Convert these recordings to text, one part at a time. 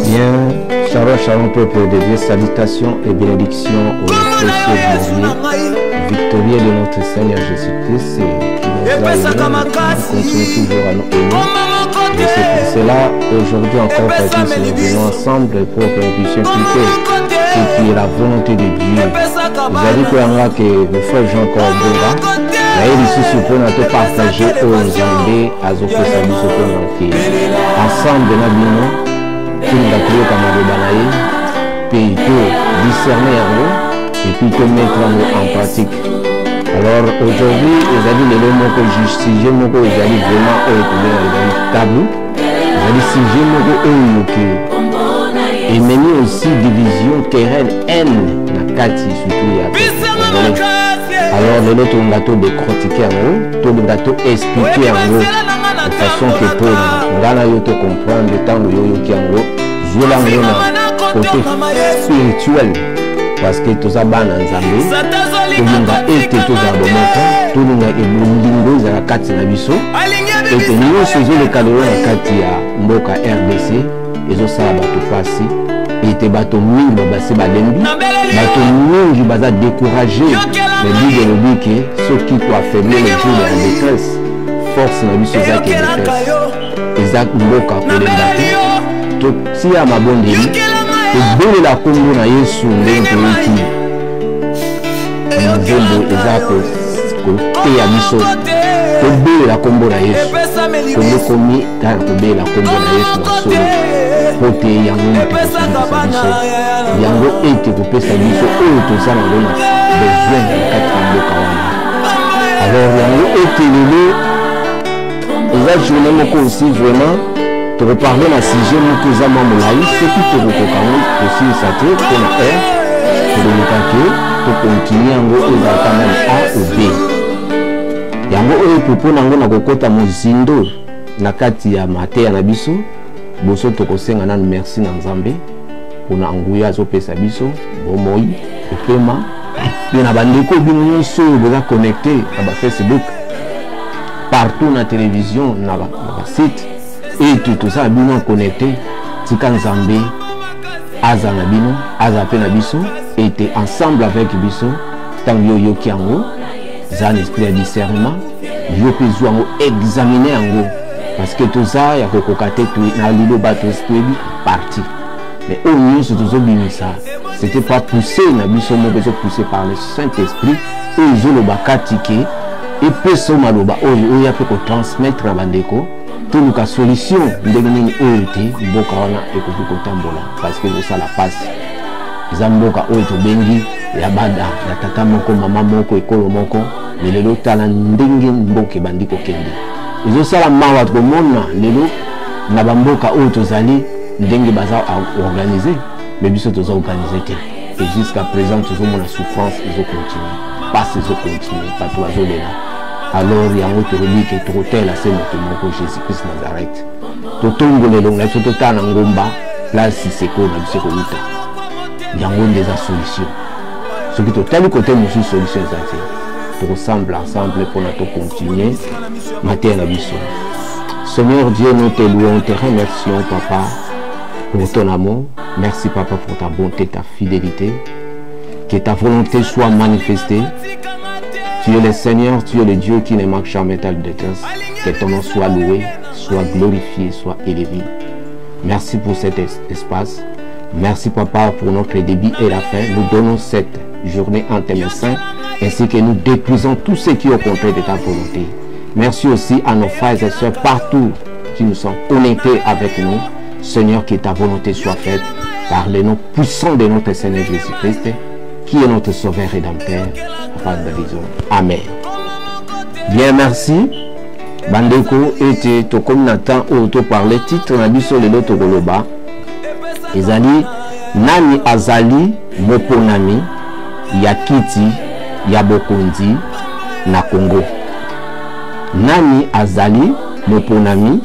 Bien, shalom, shalom, peuple de Dieu, salutations et bénédictions au précieux glorieux, victorieux de notre Seigneur Jésus-Christ, qui nous a aimés, qui continue toujours à nous aimer. Et c'est pour cela, aujourd'hui encore, Patrice, nous venons ensemble pour que nous puissions écouter ce qui est la volonté de Dieu. Vous avez koyanga que le frère Jean-Claude Bonga, naye lisusu mpona topartage oyo Nzambe azopesa biso mpona ke ensemble na bino tolinga toyoka maloba na ye mpe to discerne yango et puis to mettre yango en pratique. Alors aujourd'hui ezali lelo moko sujet moko ezali vraiment oyo tobenga ezali tabou, ezali sujet moko oyo ke ememi aussi division, querelle, haine na kati surtout ya congolais. Alors lelo tolinga to décortiquer yango, tolinga to expliquer yango de façon que mpona nga na yo to comprendre. Ntango yo oyoki yango, zwela yango na côté spirituel, parce que toza bana Nzambe. Tolinga ete tozala bomoko, tolinga bolingo ezala kati na biso, ete nyonso ezoleka lelo na kati ya mboka RDC ezosala bato mpasi, ete bato mingi babasi balembi, bato mingi baza découragé. Mais Bible elobi ke soki toaffaiblir le jour de la détresse, force na biso eza ke détresse eza mboka kolemba te. Totia mabondeli, tobelela nkombo na Yesu. Ndenge toyoki nzembo eza koteya biso, tobelela nkombo na Yesu. Kongo komi kaka kobelela nkombo na Yesu na solo, po te yango moto kosukisa biso, yango ete kopesa biso oyo toza nango na besoin na kati ya mboka wana. Alors yango ete lelo eza journée moko aussi vraiment tokoparle na sujet moko eza mwa molai. Soki tokokoka yango kosilisa te mpona heure, tokoluka ke tokontinue yango, ezalaka même A ou B. Yango oyo mpo na yango na kokɔta mozindo na kati ya mateya na biso. Boso tokosenga nanu merci na Nzambe mpona nguya azopesa biso, bomoi, epema, mpe na bandeko bino nyonso oyo boza connecté na bafacebook partout, na télévision, na basite ete tozala bino connecté. Tika Nzambe aza na bino, aza mpe na biso, ete ensemble avec biso. Ntango yo oyoki yango, eza na esprit ya discernement, yo mpe zwa yango, examine yango, parce que toza ya kokoka te na liloba. Toyebi parti, mais oyo nyonso tozobimisa, c'était pas poussé na biso moko, ezopoussé par le Saint-Esprit oyo ezoloba kati ke epesa maloba oyo oya mpe kotransmettre na bandeko. Toluka solution ndenge nini oyo te mboka wana ekoki kotambola, parce que ezosala mpasi. Eza mboka oyo tobengi ya bada ya tata moko, mama moko, ekolo moko, mais lelo tala ndenge mboka ebandi kokende. Ezosala mawa komona lelo na bamboka oyo tozali ndenge baza organisé, mais biso toza organisé te. Et jusqu'à présent tozomona souffrance ezocontinue, pasi ezocontinue, bato bazolela. Alors yango tolobi ke tokotela se moto moko, Jésus Christ Nazareth. Totombola elongo na biso, totala na ngomba place seko na biso ekowuta. Yango nde eza solution. Soki totali kote mosusu, solution eza te. Tokosambla ensemble mpona tocontinue mateya na biso. Seigneur Dieu, nous te louons, te remercions, Papa, pour ton amour. Merci, Papa, pour ta bonté, ta fidélité. Que ta volonté soit manifestée. Tu es le Seigneur, tu es le Dieu qui ne manque jamais ta détresse. Que ton nom soit loué, soit glorifié, soit élevé. Merci pour cet espace. Merci, Papa, pour notre début et la fin. Nous donnons cette journée en tes mains saints, ainsi que nous détruisons tout ce qui est au contraire de ta volonté. Merci aussi à nos frères et sœurs partout qui nous sont connectés avec nous. Seigneur, que ta volonté soit faite par le nom puissant de notre Seigneur Jésus-Christ, qui est notre Sauveur rédempteur. Amen. Bien, merci. Bandeko, ete tokomi na temps oyo toparle. Titre na biso lelo tokoloba ezali: nani azali moponami ya kiti ya bokonzi na Congo? Nani azali moponami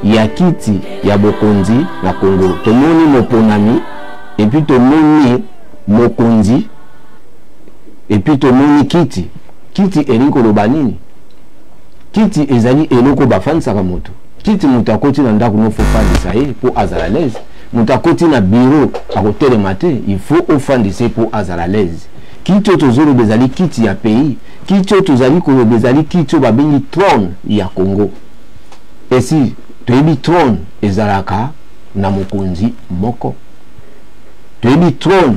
ya kiti ya bokonzi na Congo? Tomoni moponami, et puis tomoni mokonzi, et puis tomoni kiti. Kiti elingi koloba nini? Kiti ezali eloko bafandisaka moto. Kiti, moto akoti na ndako, no fo fandisa ye mpo azala l'aise. Moto akoti na bureau akotelema te, il faut ofandisa ye mpo azala à l'aise. Kiti oyo tozoloba ezali kiti ya pays. Kiti oyo tozali koloba ezali kiti oyo babengi trône ya Congo. Esi toyebi trône ezalaka na mokonzi moko. Toyebi trône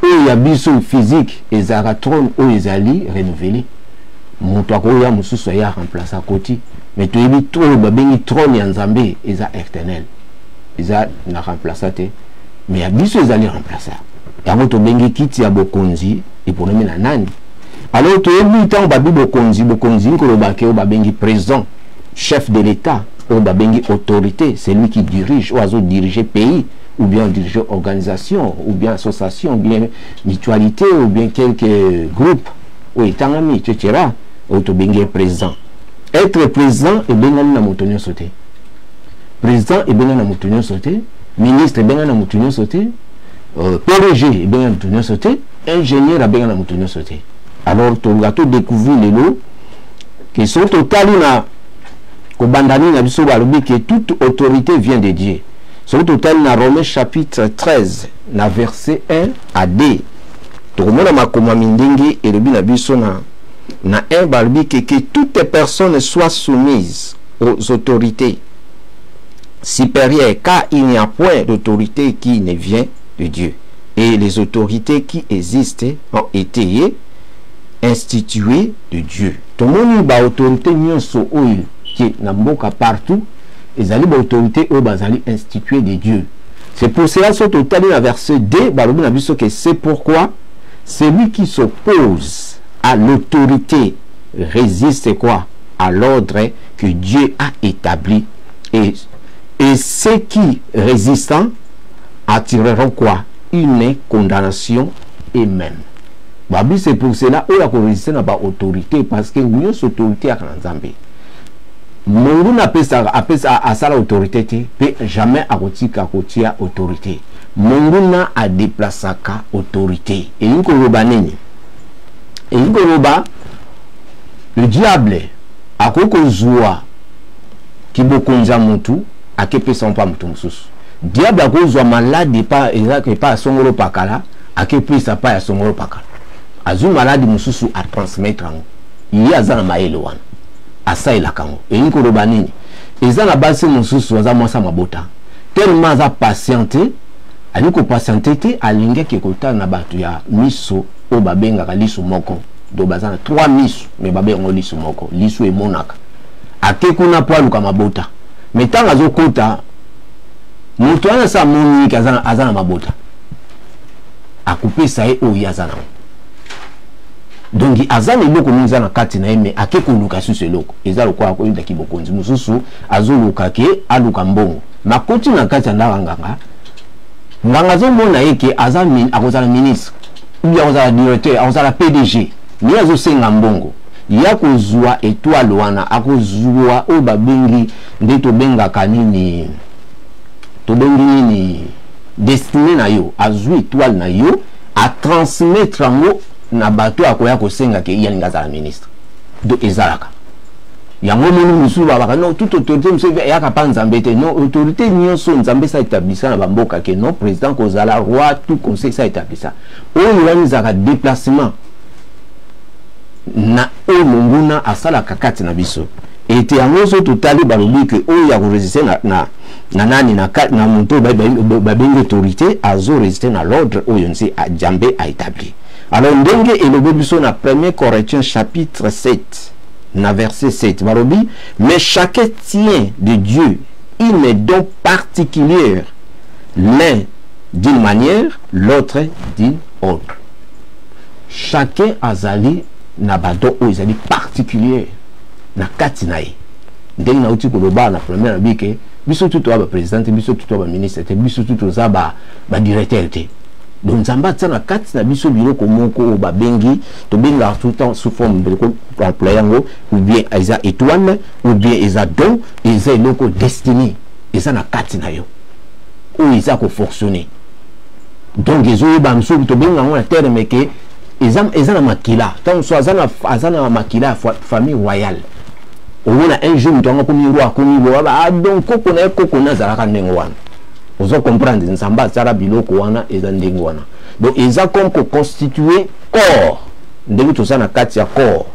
oyo ya biso physique ezalaka trône oyo ezali renouvelé. Moto akoya mosusu aya remplacer akoti, mais toyebi oyo babengi trône ya Nzambe eza éternel, eza na remplacer te, mais ya biso ezali remplacer. Yango tobengi kiti ya bokonzi eponami na nani? Alors toyebi ntango babi bokonzi, bokonzi nkolobake oyo babengi président, chef de l'État, oyo babengi autorité, c'est lui qui dirige, oyo azo diriger pays ou bien diriger organisation ou bien association ou bien mutualité ou bien quelque groupe oyo etangami, etc., oyo tobengi président. Être président ebengami na moto nyonso te. Président ebengami na moto nyonso te, ministre ebengami na moto nyonso te, PDG ebengami na moto nyonso te, ingénieur abengami na moto nyonso te. Alors toluka todécouvrir lelo ke soki totali na kobanda nini na biso, balobi ke toute autorité vient de Dieu. Soki totali na Romains chapitre 13 na verset 1 à 2, tokomona makomami ndenge elobi na biso. Na 1, balobi ke toute personne soit soumise aux autorités supérieures, car il n'y a point d'autorité qui ne vient de Dieu, et les autorités qui existent ont été instituées de Dieu. Tomoni baautorité nyonso oyo ke na mboka partout ezali baautorité oyo bazali institué de Dieu. C'est pour cela, soki totali na verset 2, balobi na biso ke c'est pourquoi celui qui s'oppose à l'autorité résiste quoi? À l'ordre que Dieu a établi, et ceux qui résistent attireront quoi? Une condamnation eux-mêmes. Babi c'est pour cela oyo akorésister na baautorité, parce que nyonso autorité yaka na Nzambe. Monguna apesaka, apesa, asala autorité te, mpe jamais akotika kotia autorité. Monguna adéplasaka autorité. Elingi koloba nini? Elingi koloba le diable akoki kozwa kibokonzi ya motu, akepesa mpa motu mosusu. Diable akozwa maladi epa ya songolo pakala, akepesa pa ya songolo pakala. Azwi maladi mosusu, atransmettre yango. Ye aza na mayele wana, asalelaka yango. Elingi koloba nini? Eza na basi mosusu aza mwasi ya mabota, tellement aza patient te, alingi kopatienter te, alingaki kotala na bato ya miso oyo babengaka liso moko. Donc baza na trois miso, mais babenga yango liso moko, liso emonaka. Ake kuna mpo aluka mabota, mais ntango azokota, moto wana asa amoniki aza na mabota, akopesa ye oyo ye aza nango. Donc aza na eloko mingi eza na kati na ye, mais ake koluka susu eloko. Eza lokola akoyebaki bokonzi mosusu, azoluka ke aluka mbongo, makoti na kati ya ndako ya nganga. Nganga azomona ye ke aza, akozala ministre ou bien akozala directeur, akozala PDG, mais azosenga mbongo ya kozwa étoile wana. Akozwa oyo babengi nde tobengaka nini, tobengi nini, destinée na yo. Azwi étoile na yo, atransmettre yango na bato akoya kosenga ke ye alingi azala ministre. Donc ezalaka yango. Moni mosusu babaka non, toute autorité mosusu eyaka mpa Nzambe te. Non, autorité nyonso Nzambe esa établisa na bamboka ke non, président kozala, roi, tout conseil esa établisa. Oyo wana ezalaka déplacement na oyo monguna asalaka kati na biso. Ete yango so totali, balobi ke oyo ya korésister na nani, na moto oyo babengi autorité, azorésister na l'ordre oyo nze Nzambe aétabli. Alors ndenge elobi biso na 1er Corinthiens chapitre 7 na verset 7, balobi: mais chacun tient de Dieu une don particulière, l'un d'une manière, l'autre d'une autre. Chacun azali na badon oyo ezali particulier na kati na ye. Ndenge nauti koloba na première, na bike biso tu toza baprésident te, biso tu toza baministre te, biso tu toza badirecteur te. Donc Nzambe atia na kati na biso biloko moko oyo babengi, tobengaka tout temps sous forme biloko employé yango, ou bien eza étoile, ou bien eza don, eza eloko destinée eza na kati na yo oyo eza kofonctionner. Donc ezoyeba mosusu, tobenga yango na terme ke eza na makila. Ntango mosusu aza na makila ya famille royale. Omona un jour moto yango akomi roi, akomi roi. Ah, donc koko na ye, koko na azalaka ndenge wana. Ozo comprendre? Nzambe asala biloko wana, eza ndenge wana. Donc eza comme koconstituer corps, ndenge toza na kati ya corps.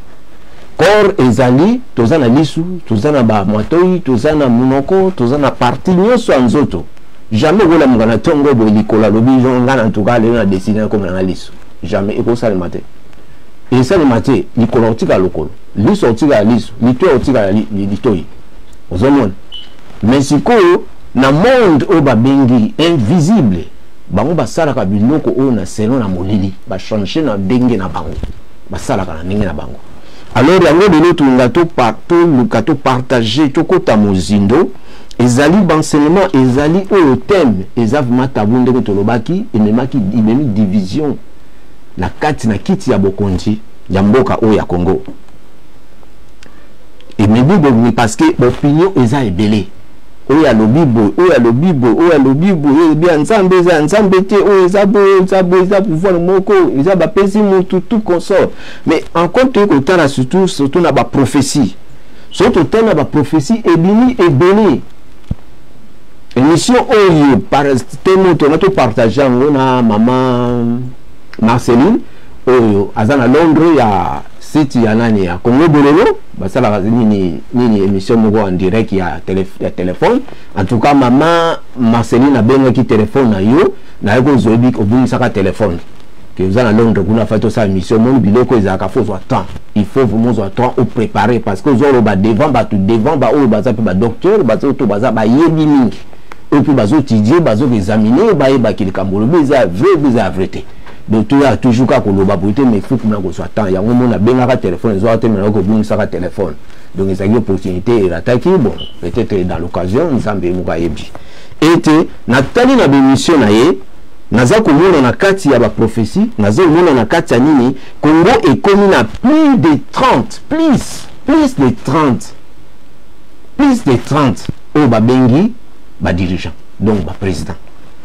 Corps ezali, toza na lisu, toza na bamatoi, toza na monoko, toza na partie nyonso ya nzoto. Jamais okolamuka na ntongo boye, likolo alobi: "Nga na ntuka lelo na décider nakoma nanga lisu." Jamais ekosalema te, esalema te. Likolo otikala lokolo, liso otikala liso, litoi otikala litoi. Ozomona? Mais sikoyo, na monde oyo babengi invisible, bango basalaka biloko oyo na selon na molili, bachanger na ndenge na bango, basalaka na ndenge na bango. Alors yango lelo tolinga toluka topartager, tokɔta mozindo. Ezali baenseignement, ezali oyo thème eza vraiment tabou. Ndenge tolobaki, ememaki, ememi division na kati na kiti ya bokonzi ya mboka oyo ya Congo. Ememi bomi parce que baopinion eza ebele. Oyo alobi boye, oyo alobi boye, oyo alobi boye, oyo elobi ya Nzambe, eza ya Nzambe te, oyo eza boye, eza boye, eza pouvoir moko, eza bapesi mutu, tout consort. Mais encore toyei kotala surtout, surtout na baprophétie. Soki totali na baprophétie, ebimi ebele. Émission oyo te, moto na topartager yango na mama Marceline oyo aza na Londres, ya site ya nani, ya Congo Bololo. Basalaka nini nini, émission moko en direct ya téléphone. En tout cas, mama Marceline abengaki téléphone na yo, naye kozwa, yebi obungisaka téléphone ke oza na Londres kuna. Fa tosala émission. Omoni, biloko ezalaka, faut ozwa temps, il faut vraiment ozwa temps opréparer, parce que ozoloba devant bato, devant baoyo baza mpe badocteur, baza to baza bayebi mingi, oyo mpe bazoétudier, bazoexaminer, bayebaki likambo olobi eza vrai mpe eza ya vrai te. Donc toya toujours kaka koloba boye te, mais faut kuna kozwa temps. Yango mona abengaka téléphone, ezwaka te, mais kobungisaka téléphone. Donc ezalaki opportunité erataki. Bon, peut-être dans l'occasion, Nzambe moko ayebi ete natali na bémission na ye. Naza komona na kati ya baprophétie, naza komona na kati ya nini, Congo ekomi na plus de 30, plus de 30, plus de 30 oyo babengi badirigeant, donc baprésident.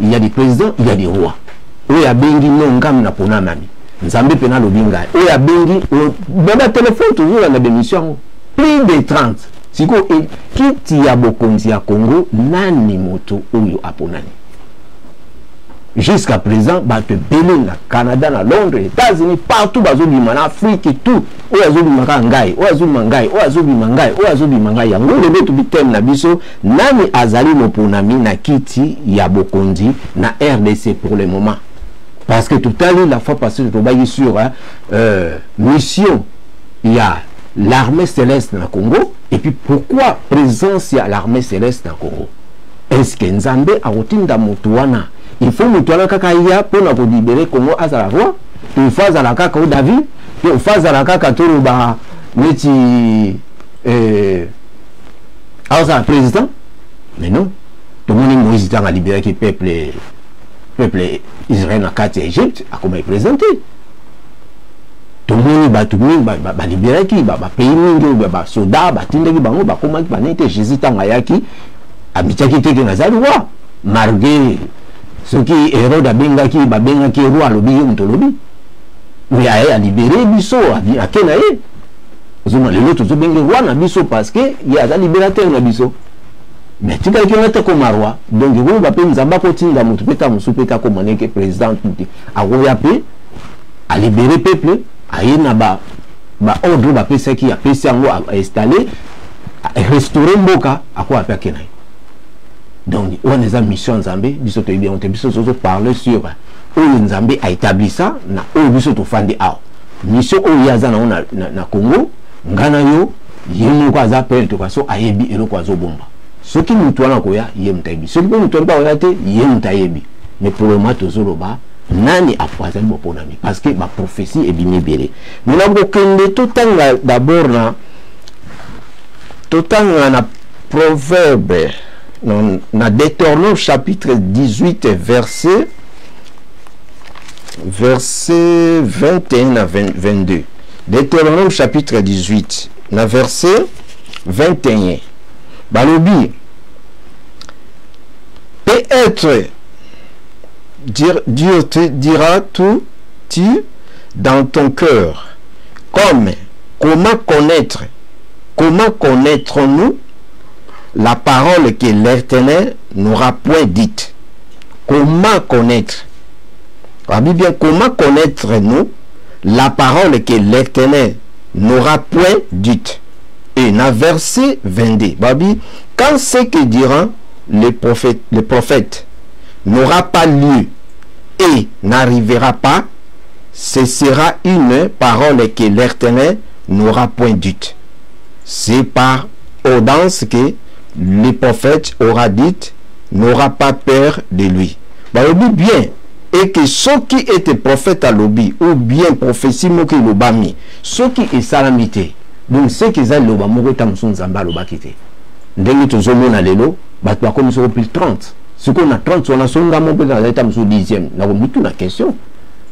Il y a des présidents, il y a des rois. Oyo abengi no ngami na pona nani, Nzambe mpe nalobi ngai. Oyo abengi na batelefone, tozolanda bémission yango, plus de 30. Sikoyo kiti ya bokonzi ya Congo, nani moto oyo aponani? Jusqu'à présent, bato ebele na Canada, na Londres, États-Unis, partout bazobima, na Afrique, tout. Oyo azobima kaka ngai, oyo azobima ngai, oyo azobima ngai, oyo azobima ngai. Yango lelo tobi thème na biso: nani azali moponami na kiti ya bokonzi na RDC pour le moment? Parce que totali la fois passée, tobaki sur hein, mission ya l'armée céleste na Congo. Et puis pourquoi présence ya l'armée céleste na Congo? Est ce que Nzambe akotinda moto wana, il faut moto wana kaka ya mpona kolibérer Congo azala roi, to il faut azala kaka o David, to il faut azala kaka, toloba neti azala président? Mais non. Tomoni Moïse, ntango alibéraki peuple Israël na kati ya Égypte, akomaki président te. Tomoni bato mingi balibéraki bapays mingi oyo basoda batindaki bango, bakomaki banini te. Jésus, ntango ayaki, amitiaki te ke nazali roi, malgré soki Hérode abengaki, babengaki roi, alobi ye moto olobi, mais aye alibérer biso, ake na ye. Ozomona, lelo tozobenge roi na biso parce que ye aza libérateur na biso, mais tikalaki nga te koma roi. Donc ekoyoba mpe Nzambe akotinda motu mpe ta mosusu mpe te akoma neke président te, akoya mpe alibérer peuple, aye na baordre bapesaki, apesi yango, ainstaller, restaurer mboka, akoya mpe ake na ye. Donc wana eza mission ya Nzambe. Biso toyebi yango te. Biso tozoparler sur oyo Nzambe aétablisa na oyo biso tofandi awa. Mission oyo ye aza nango na Congo, nga na yo, ye moko aza mpe toka so ayebi eloko azobomba. Soki motu wana akoya, ye moto ayebi. Soki mpe motu wana mpe akoya te, ye moto ayebi. Mais pour le moment, tozoloba nani azali boponami, parce que baprophétie ebimi ebele. Mais na kokende, totanga d'abord na totanga na Proverbe, non, na Deutéronome chapitre 18, verset 21 à 20, 22. Deutéronome chapitre 18 na verset 21, balobi: "Peut-être Dieu te dira tout tu dans ton cœur, comme comment connaîtrons-nous la parole que l'Éternel n'aura point dite?" Comment connaître? Abi bien, comment connaître nous la parole que l'Éternel n'aura point dite? Et na verset 22, babi, quand ce que dira le prophète n'aura pas lieu et n'arrivera pas, ce sera une parole que l'Éternel n'aura point dite. C'est par audace que le prophète aura dit, n'aura pas peur de lui. Balobi bien, et que soki ete prophète alobi ou bien prophétie moko elobami, soki esalami te, donc ce que eza liloba moko ta mosusu Nzambe alobaki te. Ndenge tozomona lelo, bato bakomi soko plus 30. Sikoyo na 30 wana, soki nga moko mpe nazali ta mosusu 10e, nakomituna question.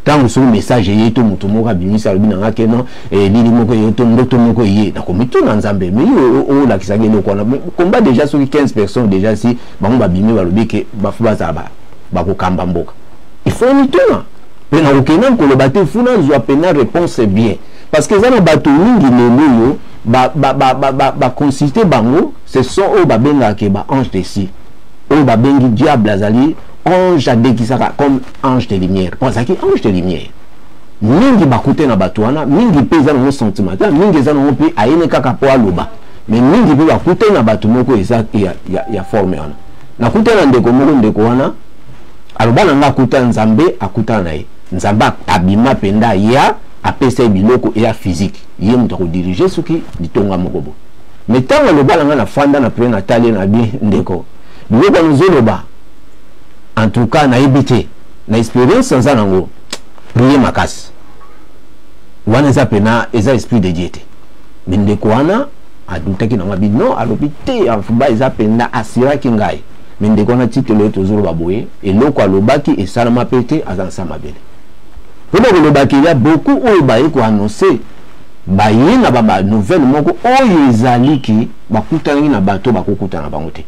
Ntango soki message eye to moto moko abimisi, alobi na nga ke non, elili moko eye to ndoto moko eye, nakomituna Nzambe, mais yo olakisaki eloko wana komba déjà? Soki 15 personnes déjà, si bango babimi, balobi ke bafu bazala bakokamba mboka, il faut mituna mpe nakokende koloba te. Faut nazwa mpena réponse bien, parce que eza na bato mingi lelo oyo baconsulte bango, ce sont oyo babengaka ke ba ange de si, oyo babengi diable azali ange, adekisaka comme ange de lumière, po azalaki ange de lumière. Mingi bakute na bato wana, mingi mpe eza nango sentimental, mingi eza nango mpe ayene kaka mpo aloba, mais mingi mpe bakute na bato moko eza ya forme wana. Nakute na ndeko moko, ndeko wana aloba na nga akuta Nzambe, akutana na ye, Nzambe abima mpenza, ya apesa ye biloko eya physique, ye moto akodirige soki litonga moko bo. Mais ntango aloba na nga, nafanda na prière, natali ye na bi: "Ndeko, biloko wana ozoloba, en tout cas nayebi te, na expérience naza nango, prier makasi wana eza pena eza esprit de Dieu te." Mais ndeko wana adutaki nango, abi non, alobi te, afuba eza mpenza, asiraki ngai. Mais ndeko wana, titelo oyo tozoloba boye, eloko alobaki esalama mpe te, aza na sa mabele. Mpona kolobaki ya beaucoup oyo baye koannonce, baye na banouvelle moko oyo ezaliki bakutanaki na bato bakokutana bango te.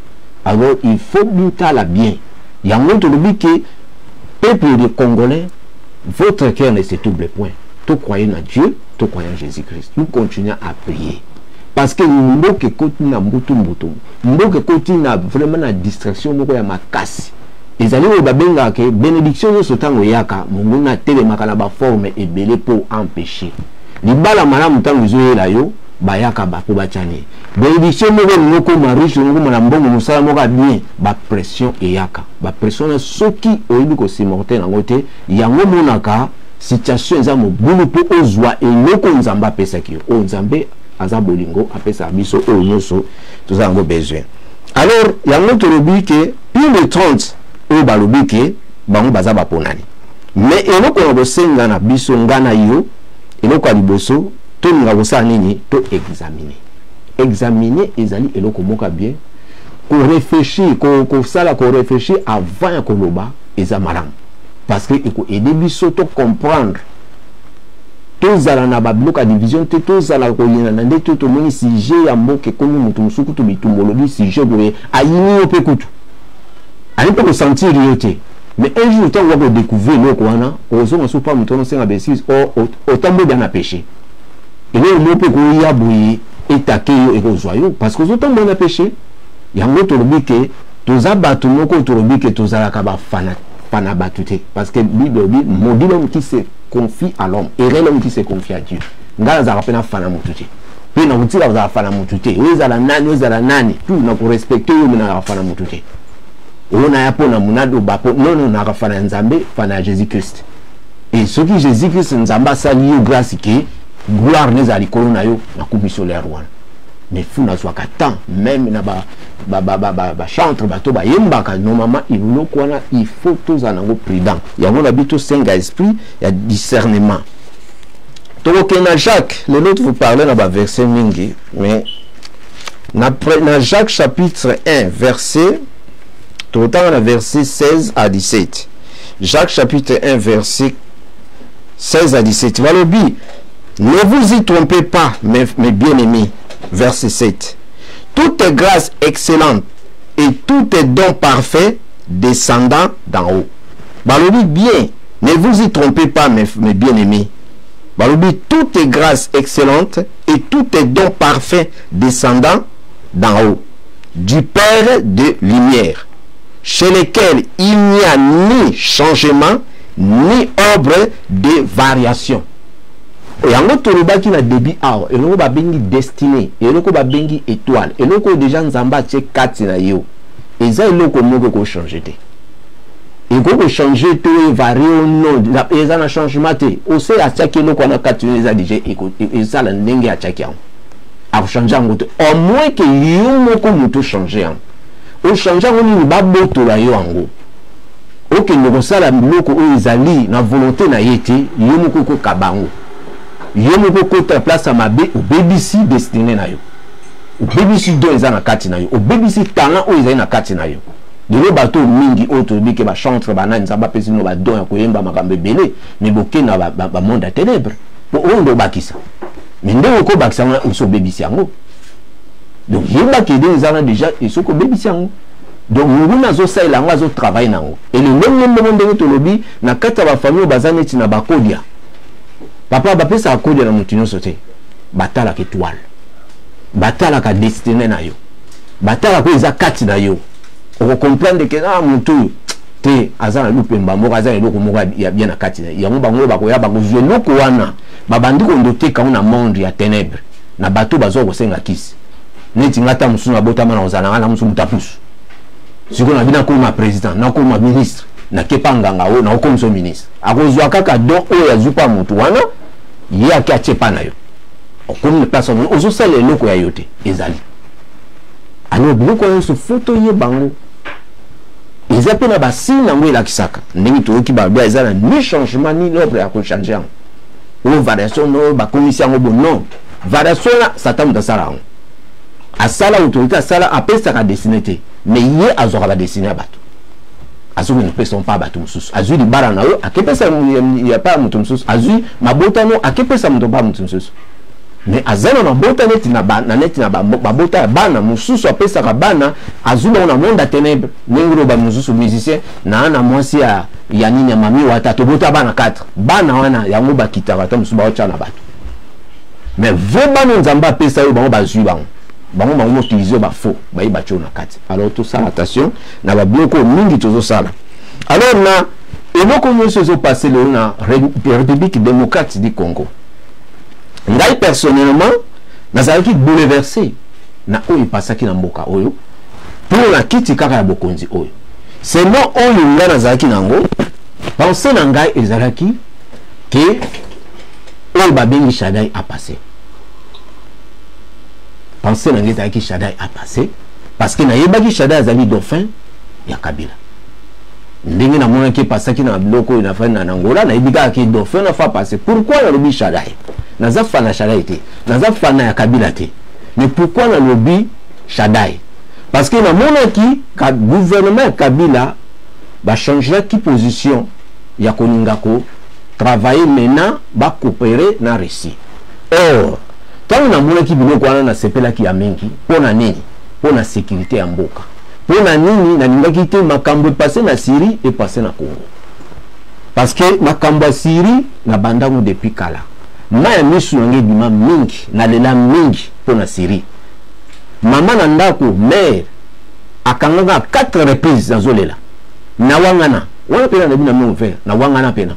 Alors il faut butala bien yango. Tolobi ke peuple de Congolais, votre cœur ne se trouble point. To croyez na Dieu, to croyez en Jésus-Christ, nous continuons à prier, parce que mboka ekoti na mbutu mbutu, mboka ekoti na vraiment na distraction moko ya makasi. Ezali oyo babengaka ke bénédiction nyonso, ntango eyaka, monguna atelemaka na baforme ebele mpo empêcher. Libala malamu, ntango ezoyela yo, bayaka bapo batiani bénédiction moko, olingi okoma riche, olingi okoma na mbongo, mosala moko ya bien, bapression eyaka. Bapression na soki oyebi kosupporter yango te, yango omonaka situation eza mobulu mpo ozwa eloko Nzambe apesaki yo. Oyo Nzambe aza bolingo, apesaka biso oyo nyonso toza yango besoin. Alors yango tolobi ke plus de 30 oyo balobi ke bango baza baponani. Mais eloko na kosenga na biso, nga na yo, eloko ya liboso tolinga kosala nini? To examiner. Examiner ezali eloko moko ya bien. Koréfléchir, kosala koréfléchir avant ya koloba eza malamu, parce que ekoaide biso to comprendre, tozala na babiloko ya division te, tozala koyinana nde te. Tomoni sujet ya mboka ekomi moto mosusu kutu bitumba, olobi sujet boye, ayini yo mpe kutu ayi mpe kosentir yo te. Mais un jour, ntango wakodécouvrir eloko wana, ozonga so pa moto wana, osenga baexcuse, otamboli na péché. Eloko moko mpe koya boye, etake yo, ekozwa yo, parce que ozotambola na péché. Yango tolobi ke toza bato moko, tolobi ke tozalaka bafana fana bato te, parce que Bible elobi: "Maudit l'homme qui se confie à l'homme, heureux l'homme qui se confie à Dieu." Ngai nazalaka mpe na fana motu te, mpe nakotika kozala fana motu te. Oyo ezala nani, oyo ezala nani, tu nakorespecte oyo, me nazalaka fana motu te. Oyo naya mpo na monaloba mpo nono, naka fana ya Nzambe, fana ya Jésus Christ. Et soki Jésus Christ, Nzambe asali yo grâce ke gloire nezala likolo na yo, nakumisi olere wana. Mais faut nazwaka temps même na bachantre, bato bayembaka normalement eloko wana, il faut tozala nango prudent. Yango na bi tosenga esprit ya discernement. Tokokende na Jacques. Lelo vous parle na baverset mingi, mais na Jacques chapitre 1 verset, tokotanga na verset 16 à 17. Jacques chapitre 1 verset 16 à 17, balobi: "Ne vous y trompez pas, mes bien-aimés." Verset 7: "Toute grâce excellente et tout don parfait descendant d'en haut." Balobi bien: "Ne vous y trompez pas, mes bien-aimés." Balobi: "Toute grâce excellente et tout don parfait descendant d'en haut, du Père de lumière." chez lesquels il n'y a ni changement ni ordre de variation. Yango tolobaki na début awa, eloko babengi destinée, eloko babengi étoile, eloko oyo déjà Nzambe atie kati na yo, eza eloko moko ekochange te, ekoki kochange te, evarie o non, eza na changement te. Ose atiaki eloko wana kati yo, eza déjà, ezala ndenge atiaki yango, akochange yango te, au moins ke yo moko moto ochange yango. Ochange yango nini? Babotola yo yango, okende kosala biloko oyo ezali na volonté na ye te. Yo moko okokaba yango, yo moko okota place ya mabe, obebisi destinée na yo, obebisi don eza na kati na yo, obebisi talent oyo ezali na kati na yo. Lelo bato mingi oyo toyebi ke bachantre, banani, Nzambe apesi bino badon ya koyemba, makambo ebele, me bokende na bamonde ya ténèbre po oyo nde obakisa. Me ndenge okobakisa wana, osi obebisi yango. Donc yebaki ede eza wana déjà, esoki obebisi yango, donc nguna azosalela yango, azotravaille na yango. Ele ndenge moko, ndenge tolobi, na kati ya bafamille oyo baza neti na bakodia, papa, bapesaka kodia na motu nyonso te. Batalaka étoile, batalaka destinée na yo, batalaka oyo eza kati na yo. Okocomprendre ke ah, motu oyo te aza na lupemba moko, aza na eloko moko ya bien na kati na yango. Bango oyo bakoya, bakozwa eloko wana, babandi kondoteka yango na monde ya ténèbre, na bato bazwa kosenga kisi. Neti nga, ta mosusu nabotama na kozala nga na mosusu moto apusu. Sikoyo na bino, nakoma président, nakoma ministre, nakepa nganga oyo nakokomisa ministre, akozwa kaka don oyo azwi mpa motu wana, ye ake atie pa na yo, okomi na place wana, ozosala eloko ya yo te. Ezali alors biloko nyonso fo toyeba yango, eza mpe na basigne yango elakisaka. Ndenge toyoki balobi, eza na ni changement ni l'ordre ya kochange yango, oyo variation no bakomisi yango bo non. Variation wana, Satan moto asala yango, asala autorité, asala, apesaka destinée te, mais ye azwaka badestinée ya bato, azokende kopesa mpa bato mosusu. Azwi libala na yo, akepesa ya pa moto mosusu, azwi mabotano, akepesa moto mpa moto mosusu. Mais aza na mabota neti na, ba, na neti na babota ya bana mosusu, apesaka bana, azwi bango na monde ya ténèbre. Ndenge loba mosusu, musicien na mwasi ya nini, ya mami wata, tobota bana 4. Bana wana yango bakitaka, ata mosusu baotya na bato, mais vrai bana Nzambe apesa oyo, bango bazwi bango, bango moutilize oyo bafaux, bayeba tio na kati. Alors tosala attention na babiloko mingi tozosala. Alors na eloko nyonso ezopase lelo na République démocrate du Congo, ngai personnellement nazalaki bouleversé na oyo epasaki na mboka oyo mpo na kiti kaka ya bokonzi oyo. Seulement oyo ngai nazalaki nango, pensée na ngai ezalaki ke oyo babengi Shadai apasse. Pensée na ngai ezalaki Shadai apasse, parce que nayebaki Shadai azali dauphin ya Kabila. Ndenge namonaki epasaki na biloko oyo nafandi na Angola, nayebi kaka ke dauphin na fa passe. Pourquoi nalobi Shadai? Naza fan ya Shadai te, naza fan ya Kabila te, mais pourquoi nalobi Shadai? Parce que namonaki ka gouvernement ya Kabila bachangeaki position ya kolinga ko travailler maintenant, bacoopere na Russie. Or ntango namonaki biloko wana, nasepelaki ya mingi. Mpo na nini? Mpo na sécurité ya mboka. Mpo na nini? Nalingaki te makambo epase na Syrie epase na Congo, parce que makambo ya Syrie na bandango depuis kala, mai ya misu na ngai ebima mingi, nalela mingi mpo na Syrie. Mama na ndako, mare akangaka quatre reprises, nazolela na wangana wana mpena, nayebi na mio vert na wangana mpena,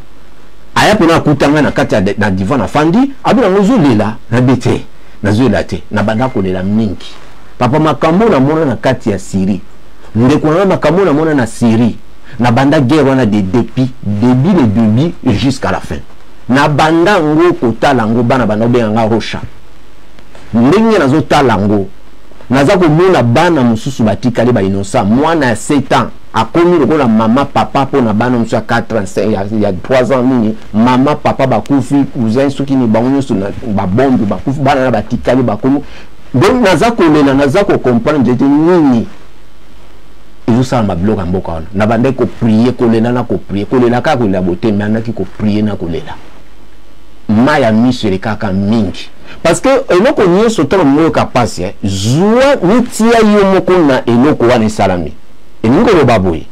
aya mpena akuta ngai na kati ya na divan, nafandi, abi nango ozolela. Nabi te, nazolela te, nabanda kolela mingi. Papa, makambo namona na kati ya Syrie, ndeko na nga, makambo namona na Syrie, nabanda guerre wana de depuis début, le début jusqu'à la fin, nabanda yango kotala yango. Bana banda kobenga nga Rocha. Ndenge nazotala yango, naza komona bana mosusu batikali bainnocent. Mwana ya 7 ans akomi lokola mama papa mpo na bana mosusu ya 4 ans, ya 3 ans nini, mama papa bakufi, cousin soki ni bango nyonso babombe, bakufi, bana na batikali bakomi. Donc naza kolela, naza kocomprendre te nini ezosalama biloko ya mboka wana. Nabandaki koprier, kolela na koprier, kolela kaka, kolela bote, me andaki koprier na kolela, mai ya miso elekaka mingi, parce que eloko nyonso, ntango moyoka mpasi, zwa mitia yo moko na eloko wana esalami. Elingi koloba boye,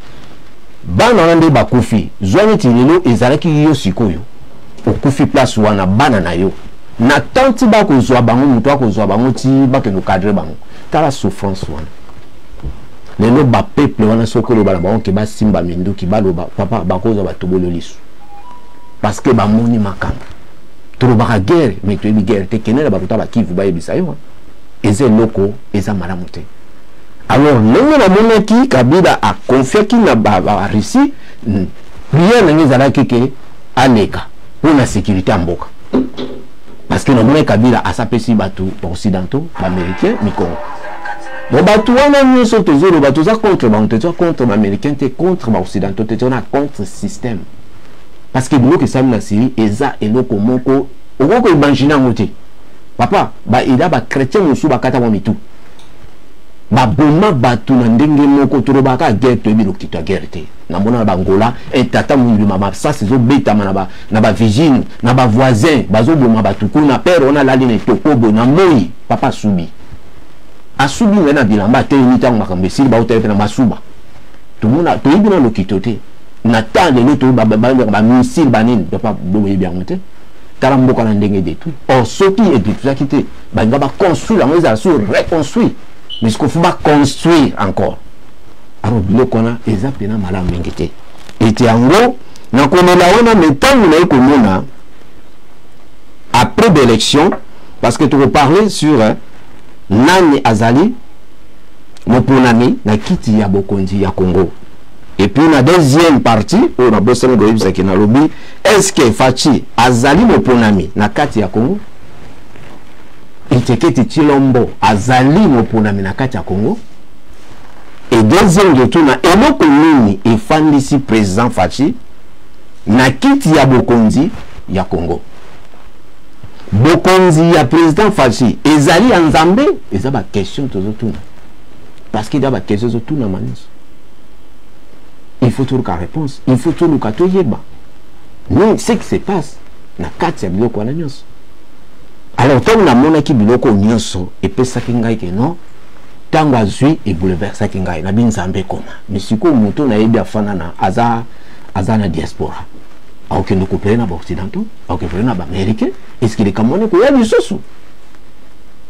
bana wana nde bakufi, zwa neti lelo ezalaki yo sikoyo okufi place wana, bana na yo na tanti bakozwa bango, moto akozwa bango ti bakende cadre bango. Tala souffrance wana. Lelo bapeuple wana, soki oloba na bango ke basimba minduki, baloba papa, bakozwa batobolo lisu, parce que bamoni makambo. Tolobaka guerre, mais toyebi guerre te. Kende na bato bakivu, bayebisa yo eza eloko eza malamu te. Alors ndenge namonaki Kabila aconfiaki na baRussie, prière ndenge ezalaki ke aleka mpo na sécurité ya mboka, parce que namonaki Kabila asapesi bato baoccidentaux, baaméricain mikongo. Bon, bato wana nyonso tozoloba, toza contre bango te, toza contre baaméricain te, contre baoccidentaux te, toza na contre système, parce que biloko esali na Syrie eza eloko moko okoki koimaginer yango te. Papa, eza bachrétien mosusu bakata mwa mitu, baboma bato na ndenge moko. Tolobaka guerre, toyebi lokito ya guerre te. Namona na bangola etata molima, masasi ezobetama na bavigine, na bavoisin, bazoboma bato kuna. Pere wana alali na etoko boye na moi, papa asubi, asubi ngai na bilamba, atelemi. Ntango makambo esili, baotali mpe na masuba. Tomona, toyebi na lokito te. Na temps lelo bamissile banini, papa, boyebi yango te. Tala mboka na ndenge détruit. Or soki edétruisaki te, balinga baconstruire yango, ezala sur reconstruire, mais ce faut baconstruire encore. Alors biloko wana eza mpena malamu mingi te. Ete yango nakomela wana. Me ntango naye komona après d'élection, parce que tokoparler sur nani azali moponami na kiti ya bokonzi ya Congo. Et puis na deuxième partie oyo nabosani koyebisaki, nalobi: est ce que Fatshi azali moponami na kati ya Congo? Tshisekedi Tshilombo azali moponami na kati ya Congo? Et deuxième totuna: eloko nini efandisi président Fatshi na kiti ya bokonzi ya Congo? Bokonzi ya président Fatshi ezali ya Nzambe? Eza baquestion tozotuna, parce que eza baquestion ezotunama nyonso. Il faut toluka réponse, il faut toluka toyeba nini ce qui se passe na kati ya biloko wana nyonso. Alors ntango namonaki biloko nyonso, epesaki ngai ke non, ntango azwi, ebouleversaki ngai. Nabi Nzambe ekoma. Mais sikoyo moto nayebi afanda na aza na diaspora, akokende coopérer na baoccidentaux, akokende na baaméricain. Est ce que likambo wana ekoya lisusu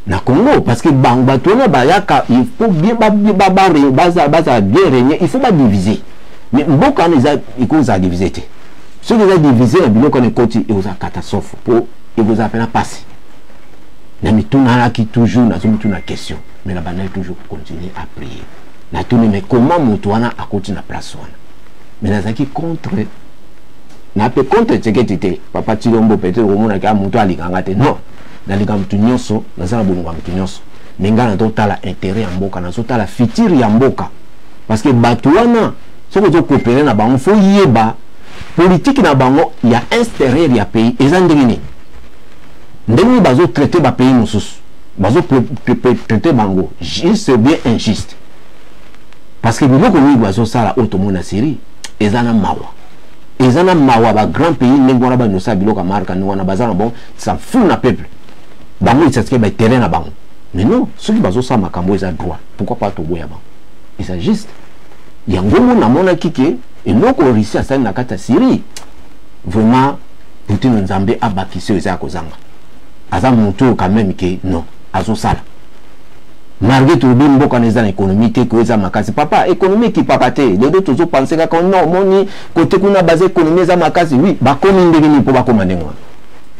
na Congo? Parce que bango bato wana bayaka, il faut bien bazala bien régner, il faut badiviser. Mais mboka wana eza, ekozala divise te. Soki eza divise na biloko wana ekoti, ekozala catastrophe, mpo ekozala mpena mpasi. Na mitunalaki toujours, nazomituna question, mais na bandaki toujours continuer à prier. Natuni: mais comment moto wana akoti na place wana? Mais nazalaki contre na mpe contre Tshisekedi te, papa Tshilombo. Peut-être omonaki a moto alinganga te. Non, nalinga motu nyonso, naza na bolingo ya motu nyonso, mais ngai nazotala intérêt ya mboka, nazotala futur ya mboka, parce que bato wana, soki ozocoopérer na bango, faut yeba politike na bango ya intérieur ya pays eza ndenge nini, ndenge nini bazotraiter bapays mosusu, bazotraiter bango juste bien injuste, parce que biloko mingi bazosala oyo tomona Syrie eza na mawa, eza na mawa. Bagrand pays ndenge wana banosala biloko ya marka ndenge wana, baza na bon s'en fout na peuple. Bango esatike baterrain na bango. Mais non, soki bazosala makambo eza droit, pourquoi pas toboya bango? Eza juste. Yango mo namonaki ke eloko Russie asali na kati ya Syrie, vraiment Poutine, Nzambe abakisi oyo eza ya kozanga. Aza motu oyo quand même ke non, azosala malgré tolobi mboka na eza na économie te, ko eza makasi. Papa, économie ekipaka te. Lelo tozopenser kaka non, omoni kote kuna baza, économie eza makasi. Oui, bakomi ndenge nini mpo bakóma ndenge wana?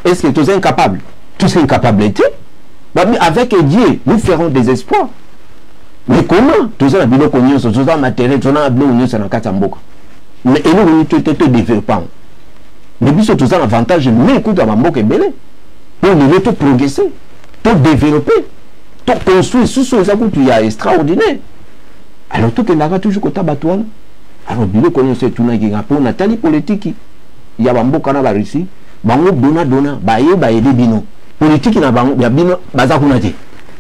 Est ce que toza incapable? Tous incapable te. Avec Dieu, nous ferons des espoirs. Mais comment toza na biloko nyonso, toza na matériel, toza na biloko nyonso na kati ya mboka, mais eloko nini te todéveloppe yango? Mais biso toza na avantage, mais ekuta bamboka ebele mpo lelo toprogresser, todévelopper, toconstruire susu eza kutu ya extraordinaire. Alors tokendaka toujours kota bato wana. Alors biloko nyonso etunaki nga mpo natali politiki ya bamboka na baRussie. Bango dona dona, baye bayede bino politiki na bango ya bino, baza kuna te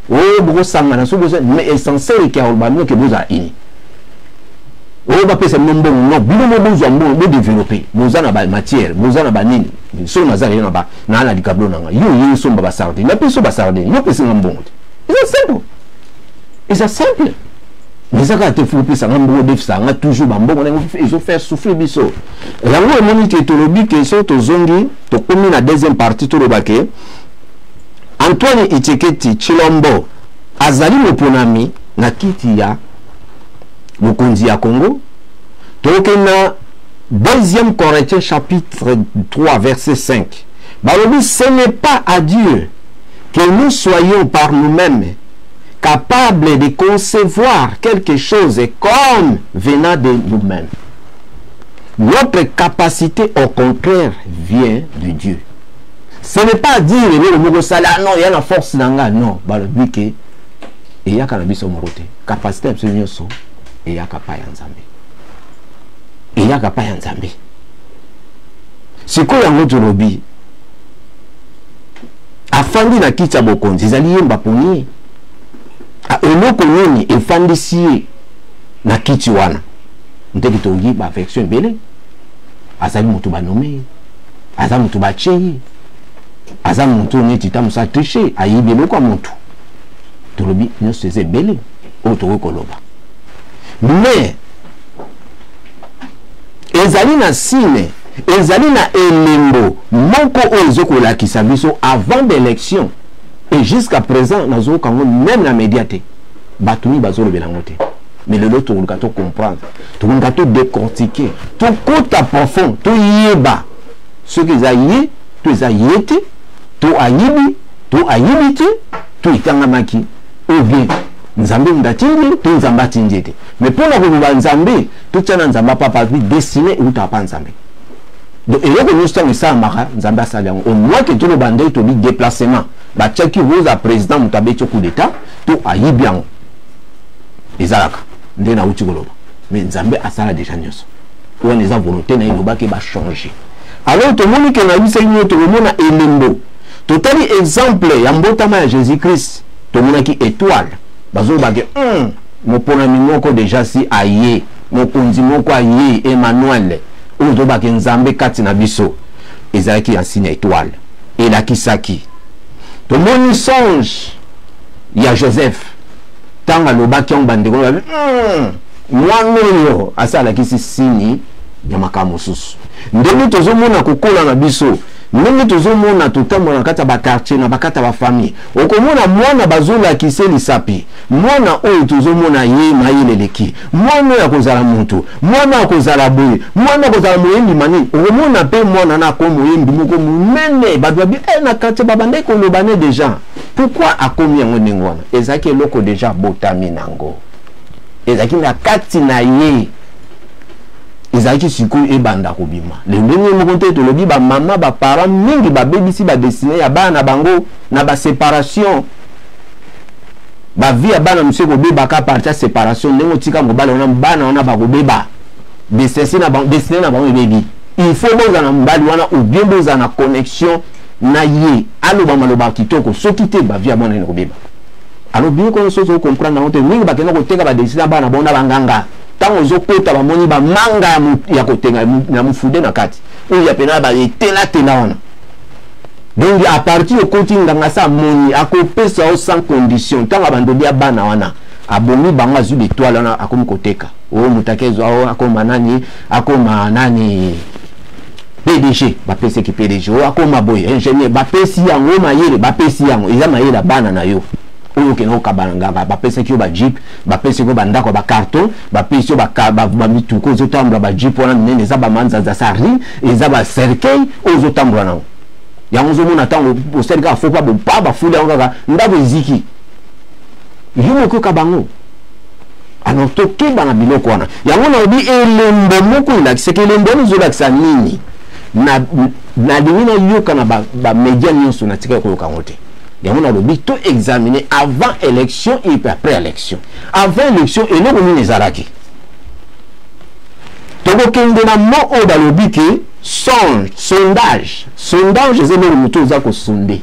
oyo bokosangana. So boza, mais essentiel ke akoloba bino ke bozala ini oyo bapesa bino mbongo. Non, bino mo bozwa mbongo, bodévelopper. Boza na bamatière, boza na banini. Soki naza lelo naa na likablo na nga, yo ye osomba basardine, napesi so basardine, yo opesi nga mbongo te. Eza simple, eza simple. Mais eza kaka te faut opesanga mbongo, defisanga toujours bambongo ndenge ezofaire souffrir biso. Yango emoni te tolobi ke soki tozongi, tokomi na deuxième partie, toloba ke Antoine Tshisekedi Tshilombo azali moponami na kiti ya Mokonzi ya Congo. Tokokende na 2 Corinthiens chapitre 3 verset 5. Balobi, ce n'est pas à Dieu que nous soyons par nous-mêmes capables de concevoir quelque chose comme venant de nous-mêmes. Notre capacité, au contraire, vient de Dieu. Ce n'est pas dire eloko moko osali, ah non, ya na force na nga. Non, balobi ke eyaka na biso moko te. Capacité na biso nyonso eyaka pa ya Nzambe, eyaka pa ya Nzambe. Sikoyo yango tolobi, afandi na kiti ya bokonzi, ezali ye baponi ye. Eloko nini efandisi ye na kiti wana? Ndenge toyoki baversion ebele, azali moto banome ye, aza moto batie ye, aza moto neti ta mosu atriche, ayibi eloko ya motu. Tolobi nyonso eza ebele oyo tokoki koloba, mais ezali na signe, ezali na elembo moko oyo ezokolakisa biso avant d'élection. Et jusqu'à présent nazoyoka yango même na média te, bato mingi bazolobela yango te. Mais lelo tokoluka tocomprendre, tokoluka todécortiquer, tokota profond, toyeba soki eza ye to eza ye te, to ayibi to ayibi te, to etangamaki, ou bien Nzambe moto atindi ye to Nzambe atindi ye te. Mais mpona koloba Nzambe, totia na Nzambe apapa destinée eutaka pa Nzambe. Donc eloko nyonso ntango esalamaka, Nzambe asali yango. Au moins ke toloba ndenge tobi déplacement, batiaki rosa président, moto abeti coup d'état to ayibi yango, ezalaka nde nauti koloba. Mais Nzambe asala déjà nyonso wana, eza volonté na ye. Elobaki bachange. Alors tomoni ke nayebisaki bino tokomona elembo. Totali exemple ya mbotama ya Jésus Christ, tomonaki étoile. Bazolobake moponami moko déjà si aye, mokonzi moko aye, Emmanuel, oyo tobake Nzambe kati na biso. Ezalaki ya signe ya étoile elakisaki. Tomoni songe ya Joseph, ntango alobaki yango, bandeko babi mwana oyo asi alakisi signe ya makambo mosusu. Ndenge tozomona kokola na biso, ndenge tozomona totambola na kati ya baquartier, na bakati ya bafamille, okomona mwana bazolakisa lisapi. Mwana oyo tozomona ye mayele eleki, mwana oyo akozala motu, mwana akozala boye, mwana akozala moyembi manini. Okomona mpe mwana na ako moyembi moko monene, bato babi na quartier babandaki koloba ne déjà. Pourquoi akomi yango ndenge wana? Ezalaki eloko déjà abotami nango, ezalaki na kati na ye, ezalaki sikoyo ebanda kobima. Lendenge moko te tolobi, bamama, baparent mingi babebisi badestinée ya bana na bango na baséparation. Bavie ya bana mosusu ekobebaka à partir ya séparation. Ndenge otika mobali wana, bana wana bakobeba, destinée na bango ebebi. Il faut bozala na mobali wana ou bien bozala na connexion na ye, aloba maloba kitoko. Soki te, bavie ya bana ene kobeba. Alors biloko nyonso ozocomprendre yango te. Mingi bakenda koteka badestinée ya bana bango na banganga. Ntango ozokota, bamoni bamanga ya kotenga ya mofude na kati oyo ya pena baetelatela wana. Donc à partir okoti nganga, sa amoni, akopesa yo sans condition. Ntango abandobi ya bana wana, abomi bango, azwi betoile wana, akomi koteka. Oyo moto akezwa, akoma nani, akoma nani, PDG, bapesaki PDG. Oyo akoma boye, ingénieur, bapesi yango mayele, bapesi yango. Eza mayele ya bana na yo oyo okende kokaba na nganga. Bapesaki yo bajeep, bapesaki yo bandako ya bacarton, bapesi yo bamituka ozotambola. Bajeep wana minene eza bamanzanza sari, eza bacercueil oyo ozotambola nango. Yango ozomona ntango osali kaka faux pas, bopa bafuli yango kaka, ndako eziki, yo mokoyoka bango. Alors tokeba na biloko wana. Yango nalobi elembo moko elakisaki. Elembo wana ezolakisa nini? Nalingi nayoka na bamédia nyonso, natikaki koyoka yango te. Yango nalobi to examiner avant élection et puis après élection. Avant élection, eloko nini ezalaki? Tokokende na mo oyo balobi ke songe, sondage. Sondage eza eloko moto oza kosonde.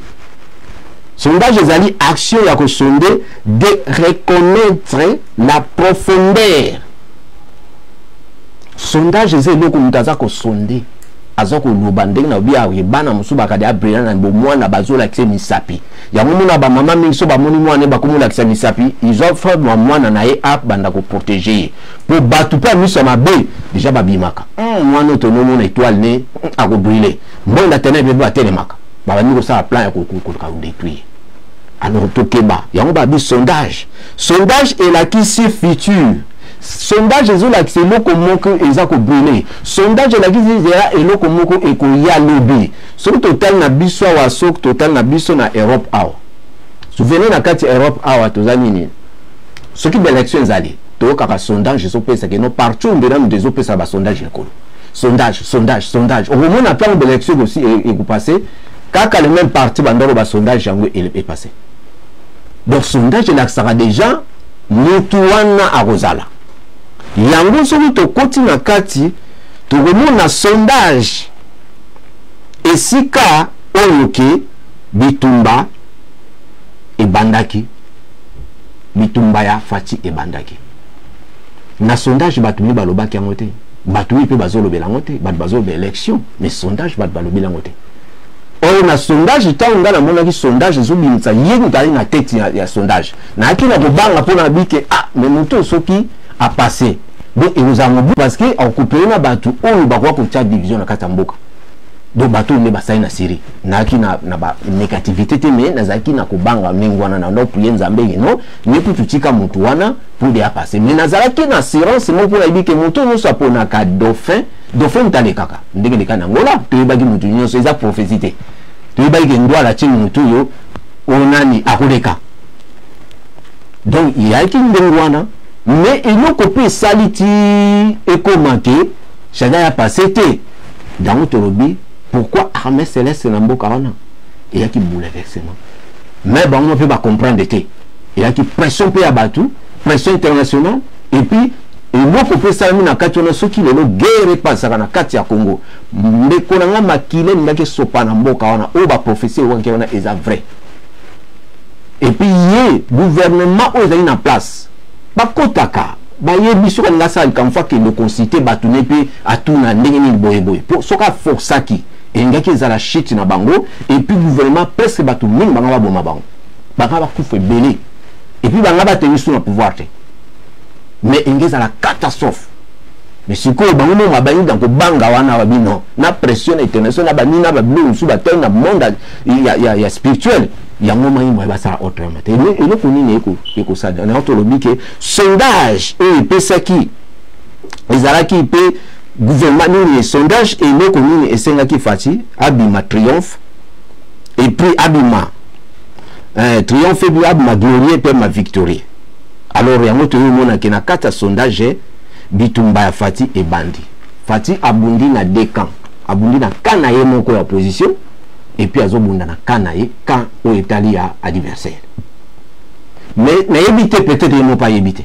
Sondage ezali action ya kosonde, de reconnaître la profondeur. Sondage eza eloko moto aza kosonde, aza koloba. Ndenge na obi bana mosusu bakadi abrila na bomwana, bazolakisa misapi. Yango mona bamama mingi so bamoni mwana, bakomi olakisa misapi. Izofa mwana na ye abanda koprotéger ye, mpo bato mpe ya miso ya mabe déjà babimaka. Mwana oyo tonomona étoile ne akobriller mbonda tene mpe batelemaka, babandi kosala plan ya koluka kodétruire. Alors tokeba. Yango babi sondage. Sondage elakisi futur. Sondage ezolakisa eloko moko eza kobrûler. Sondage elakisi ezala eloko moko ekoya lobi. Soki totali na biso awa, soki totali na biso na Europe awa, souvenez, na kati ya Europe awa toza nini? Soki baélection ezali, toyokaka sondage ezopesaka no partout. Mbena moto ezopesa basondage likolo, sondage, sondage, sondage. Okomona ntango baélection ekosi ekopasser, kaka le même parti bandoko basondage yango epasser. Donc sondage elakisaka déjà mutu wana akozala yango. Soki tokoti na kati, tokomona sondage esika oyo ke bitumba ebandaki, bitumba ya Fatshi ebandaki na sondage. Bato mingi balobaki yango te, bato mingi mpe bazolobela yango te. Bato bazolobela élection, mais sondage bato balobeli yango te. Oyo na sondage, ntango ngai namonaki sondage ezobimisa ye moto ali na tête ya sondage, nayaki na kobanga mpo na bike: ah, mais moto soki apasse, donc ekozala mobu, parce que akopere na bato oyo bakoka kotia division na kati ya mboka. Donc bato oyo nde basali na Syrie. Nayaki na banégativité te, mais nazalaki na kobanga ndenge wana. Na ndo prier Nzambe keno ye kutu tika motu wana pour de apasse. Mais nazalaki na assurance moko mpo nayebi ke moto nyonso aponaka dauphin, dauphin moto alekaka. Ndenge eleka na Angola, toyebaki motu nyonso, eza prophétie te. Toyebaki ke ndwala tie motu oyo, oyo nani akoleka. Donc eyaki ndenge wana. Mais eloko mpe esali ti ekóma ke Shadary apasse te, yango tolobi pourquoi armée céleste na mboka wana eyaki bouleversement. Mais bango mpe bacomprendre te, eyaki pression mpe ya bato, pression internationale. Et puis eloko mpe esalami na kati wana, soki lelo guerre epasaka na kati ya Congo, ndeko na nga, makila elingaki esopa na mboka wana. Oyo baprophétie ewaki wana eza vrai. Et puis ye gouvernement oyo ezali na place, bakotaka, bayebi soki alingi asala likambo, faut akende consulter bato ne mpe atuna ndenge nini boyeboye, mpo soki aforçaki, elingaki ezala chute na bango. Et puis gouvernement, presque bato mingi banga baboma bango, banga bakufa ebele, et puis banga batengi su na pouvoir te. Mais elingi ezala catastrophe. Mais sikoyo bango mo babangi na kobanga wana, babi non, na pression internationale, na banini, na babiloko mosusu batali na monde ya spirituel. Yango mai moye basala autrement te. Eloko nini ekosala yango? Tolobi ke sondage oyo epesaki ezalaki mpe gouvernement nini, sondage eloko nini esengaki Fatshi abima triomphe, et puis abima triomphe, et puis abima glorieux mpe ma victorie. Alors yango toyomonake na kati ya sondage, bitumba ya Fatshi ebandi. Fatshi abundi na deux camps: abundi na camp na ye moko ya opposition, et puis azobunda na camp na ye, camp oyo etali ya adversaire. Mais nayebi te, peut-être ye moko ayebi te.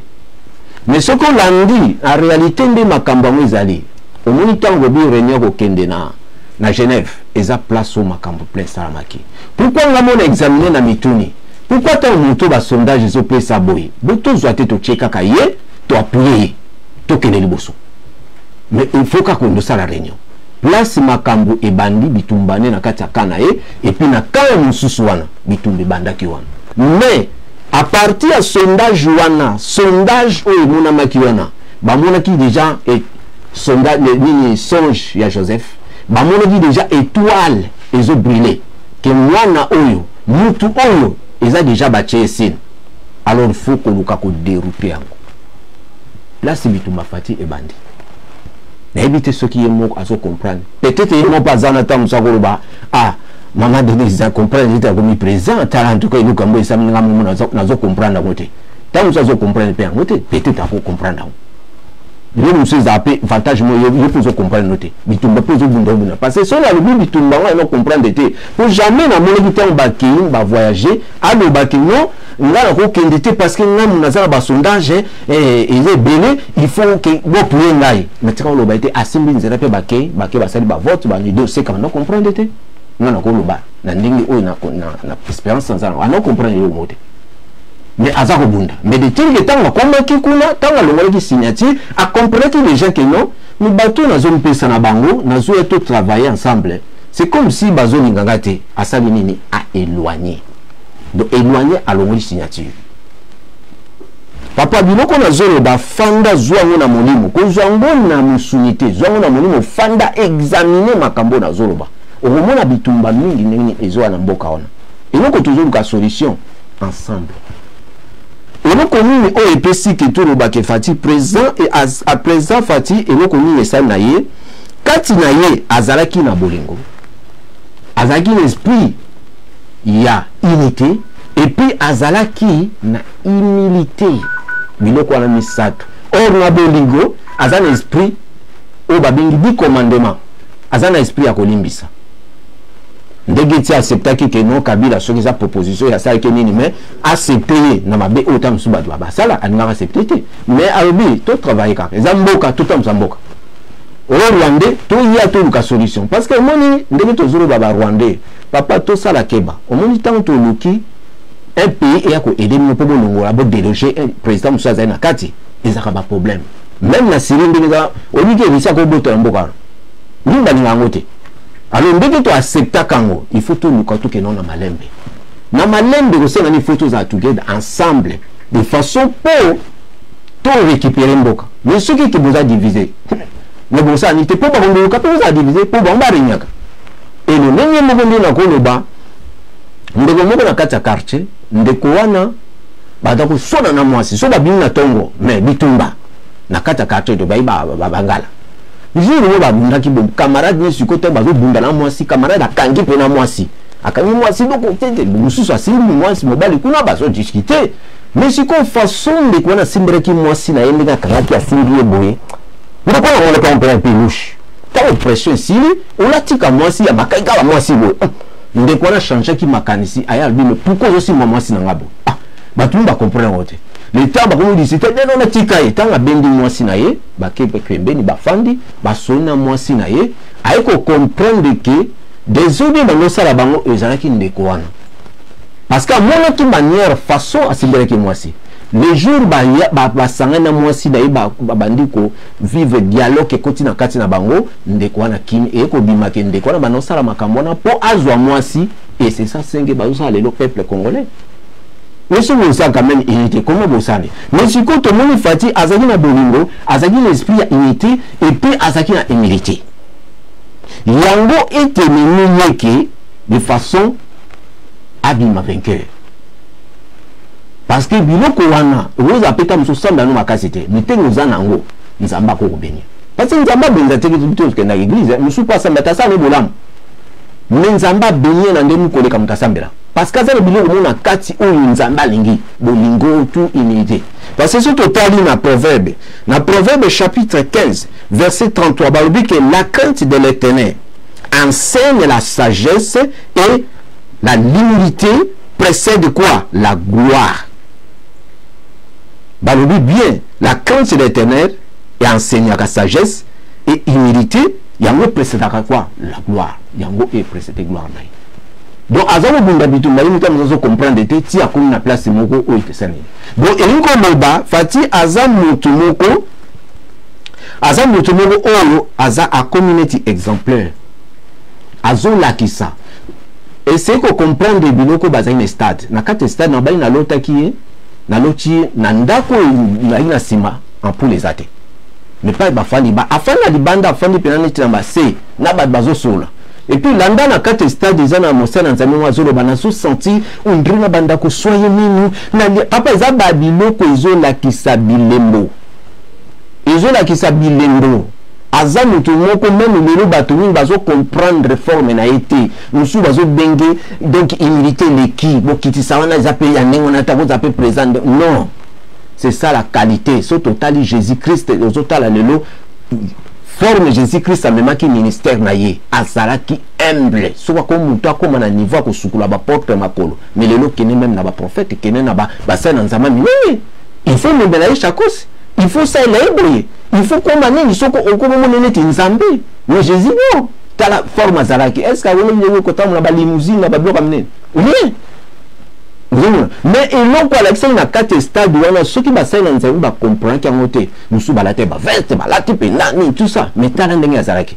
Mais soki olandi en réalité nde makambo yango ezali, omoni ntango bobi réunion kokende na Genève, eza place oyo makambo plein esalamaki. Pourquoi nga mona examine na mituni? Pourquoi ntango moto basondage ezopesa boye, bo tozwa te, totie kaka ye, toappuyer ye, tokende liboso? Mais il faut kaka ondosala réunion, place makambo ebandi, bitumba nde na kati ya camp na ye, et puis na camp ya mosusu wana bitumba ebandaki wana. Mais à partir ya sondage wana, sondage oyo emonamaki wana, bamonaki déjà sondage nini, songe ya Joseph, bamonaki déjà étoile ezobriller ke mwana oyo, mutu oyo eza déjà batie ye signe. Alors il faut koluka kodérouter yango. Place bitumba Fatshi ebandi, nayebi te soki ye moko azocomprendre. Peut-être ye moko aza na ntango mosu akoloba: ah, mama Denise comprendre ete akomi président. Tala, en tout cas eloko yango esaminga momo, nazocomprendre yango te. Ntango mosu azocomprendre mpe yango te, peut-être akocomprendre yango. Biloko mosusu ezala mpe avantage mo yo mpe ozocomprendre no te. Bitumba mpe ozobunda obunda, parce que soki alobi bitumba yango ayena comprendre te, po jamais namonaki ntango bakei bavoyage alobaki: non, nga nakokende te parce que nga naza na basondage eza ebele, il faut ke boappuyer ngai. Mais tika oloba ete asimbi nzela mpe bakei basali bavote banido seka, banda comprendre te. Nga nakoloba na ndenge oyo na espérance naza nango, ana comprendre eloko moko te, mais aza kobunda. Mais de tel que ntango akomaki kuna, ntango alongolaki signature, acomprenaki déjà que non, mais bato nazomipesa na bango, nazoya to travailler ensemble, c'est comme si bazolinganga te. Asali nini? Aéloigné. Donc éloigné, alongoli signature. Papa, biloko nazoloba, fanda, zwa yango na molimo, kozwa yango na mosuni te, zwa yango na molimo, fanda, examine makambo nazoloba. Okomona bitumba mingi ndenge ezoya na mboka wana. Eloko tozoluka solution ensemble. Eloko nini oyo epesi ke toloba ke Fatshi président et a président Fatshi, eloko nini esali na ye kati na ye? Azalaki na bolingo, azalaki na esprit ya unité et puis azalaki na humilité. Biloko wana misato. Or na bolingo, aza na esprit oyo babengi 10 commandements, aza na esprit ya kolimbisa. Ndenge ti acceptaki ke non, Kabila, soki eza proposition oyo asalaki nini, mais accepte ye na mabe oyo ta mosusu bato basala, alingaka accepte te, mais alobi totravaille kaka, eza mboka, totambusa mboka. Oyo Rwandais, toya toluka solution, parce que omoni ndenge tozoloba Barwandais, papa, tosala keba. Omoni ntango toluki un pays eya koaider bino mpo bolongola, bodéloger président mosusu azali na kati, ezalaka baproblème. Même na Syrie, ndenge eza, oliki Russie akobotola mboka wana, ndenge balinga yango te. Alors ndenge toacceptaka yango, il faut toluka tokende na malembe na malembe. Kosenga nini? Faut tozala together ensemble de façon mpo to récupérer mboka. Mais soki eke boza divisé, mais bosala nini te? Mpo bakondoluka mpe bozala divisé, mpo bango baregnaka. Elo ndenge moko nde nakoloba, ndeko moko na kati ya quartier, ndeko wana baza kosona na mwasi, so babimi na ntongo, mais bitumba na kati ya quartier, to bayi bangala. Jour oyo babundaki, bo camarade ne sikoyo te, bazobunda na mwasi, camarade akangi mpe na mwasi, akangi mwasi doko te, mosusu asimbi mwasi, mobali kuna bazodiscuter. Mais sikoyo façon ndeko wana asimbelaki mwasi na ye, ndenge akangaki, asimbi ye boye, ndeko wana amonaki mpena mpe louche. Ntango pression esili, olatika mwasi ya makangi kaka mwasi boye, ndeko wana changeaki makanisi, aya alobi: "Mais pourquoi ozosimba mwasi na nga boye?" Ah, bato mingi bacomprendre yango te. Le temps bakomi discuter ndenge wana, tika ye. Ntango abendi mwasi na ye, bake pembeni, bafandi, basoli na mwasi na ye, aye kocomprendre ke désordre bango osala bango ezalaki ndeko wana, parce que amonaki manière, façon asimbelaki mwasi. Le jour basangani na mwasi na ye, babandi kovivre dialogue, ekoti na kati na bango, ndeko wana kimi eye kobimaka. Ndeko wana banda osala makambo wana mpo azwa mwasi. Et c'est ça senge bazosala lelo peuple congolais. Mais soki bosala quand même unité, comment bosali? Mais sikoyo tomoni Fatshi azalaki na bolingo, azalaki na esprit ya unité et puis azalaki na humilité. Yango etememi ye ke de façon abima vainqueur, parce que biloko wana okozala mpe ta mosusu osambela no makasi te, mitenge oza nango, Nzambe akokobenia, parce que Nzambe abenza te. Tokendaka église, mosusu mpo asambela te, asala ne bolamu, mais Nzambe abenie na ndenge koleka moto asambela, parce que aza na biloko mo na kati oyo Nzambe alingi: bolingo, tout, humilité. Parce que soki totali na Proverbe chapitre 15 verset 33, balobi ke la crainte de l'Éternel enseigne la sagesse et la l'humilité précède quoi? La gloire. Balobi bien, la crainte de l'Éternel enseignaka sagesse et humilité, yango précédaka quoi? La gloire. Yango e précédé gloire na ye. Donc aza kobunda bitumba, ye moto azo comprendre te ti akomi na place moko oyo ekesani. Donc elingi koloba, Fatshi aza motu moko, aza motu moko oyo aza akomi neti exemplaire, azolakisa. Eseye kocomprendre biloko. Bazali na stade, na kati ya stade na bali, nalotaki ye, naloti ye na ndako oyo nali na nsima, ampoule eza te, mais pa bafandi ba afandi na libanda, afandi mpena neti na base na bato bazosola. Et puis landa, na kati ya stade eza na mosala na Nzambe moko azoloba, nazosentir ondre na bandako soye minu na papa. Eza babiloko ezolakisa bilembo, ezolakisa bilembo. Aza moto moko, même lelo bato mingi bazocomprendre forme na ye te. Mosusu bazobenge donc humilité eleki, bokitisa wana eza mpe ya ndenge wana, ta kozala mpe présent. Non, c'est ça la qualité. So totali Jésus Christ, ozotala lelo forme Jésus Christ amemaki ministère na ye, azalaki humble. Soki akomi moto akóma na niveau ya kosukola baporte makolo. Mais lelo kende même na baprophète, kende na basali na Nzambe minene, il faut memela ye chakosi, il faut salela ye boye, il faut koma nini, soki okomomona neti Nzambe. Mais Jésus, non, tala forme azalaki. Est ce que akomi ndenge kotambola balimousine na babiloko ya minene? Rien. Ozomona, mais eloko alakisaki na kati ya stade wana, soki basali na Nzambe bacomprendaki yango te. Mosusu balati baveste, balati mpe nani, tout ça, mais tala ndenge azalaki,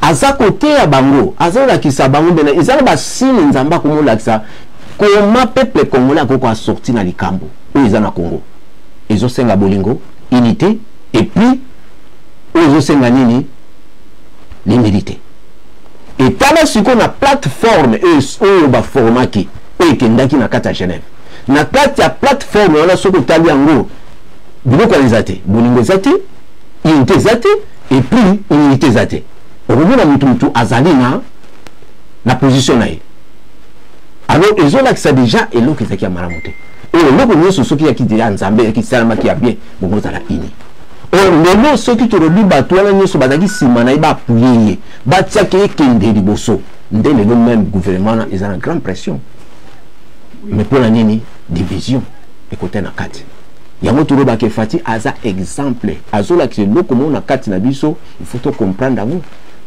aza koteya bango, azolakisa bango mbena. Eza na basine Nzambe akomolakisa koma peuple congolais akoki asorti na likambo oyo eza na Congo. Ezosenga bolingo, unité, et puis oyo ezosenga nini? L'humilité. Etala sikoyo na plateforme oyo baformaki, oyo ekendaki na kati ya Genève. Na kati ya plateforme wana, soki otali yango, biloko wana eza te, bolingo eza te, unité eza te, et puis unité eza te. Okomona mutu mutu azali na position na ye. Alors ezolakisa déjà eloko ezalaki ya malamu te. Oyo eloko nyonso soki yaki deja Nzambe, yaki esalamaki ya bien, bongo ozala uni. Oyo lelo, soki tolobi bato wana nyonso bazalaki nsima na ye, baappuyer ye, batiaki ekende liboso, nde lelo même gouvernement wana eza na grande pression. Mais mpona nini division ekota na kati yango? Tolobaka Fatshi aza exemple, azolakisa eloko moko na kati na biso. Il faut tocomprendre yango.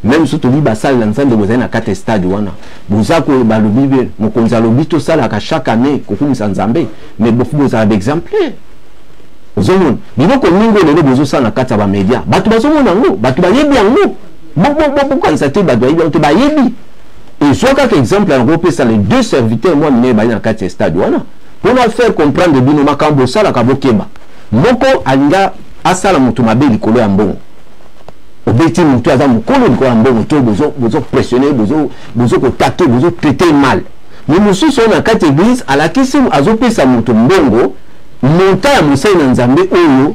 Même so tobi basalela Nzambe, bozali na kati ya stade wana, boza balobi be mokonzi alobi tosalaka chaque année kokumisa Nzambe, mais bofu bozala baexemplaire. Ozomona biloko mingi oyo lelo bozosala na kati ya bamédia, bato bazomona yango, bato bayebi yango. Bokanisa te bato bayebi yango te, bayebi. Ezwa kaka exemple yango, opesa les deux serviteurs mwa minene bali na kati ya stade wana mpona faire comprendre bino makambo osalaka. Bokeba, moko alinga asala moto mabe likolo ya mbongo, obeti moto aza mokolo likolo ya mbongo, to bozopressionner, bozokoattaquer, bozotraiter mal. Mais mosusu oyo na kati église alakisi azopesa moto mbongo, montant ya mosali na Nzambe oyo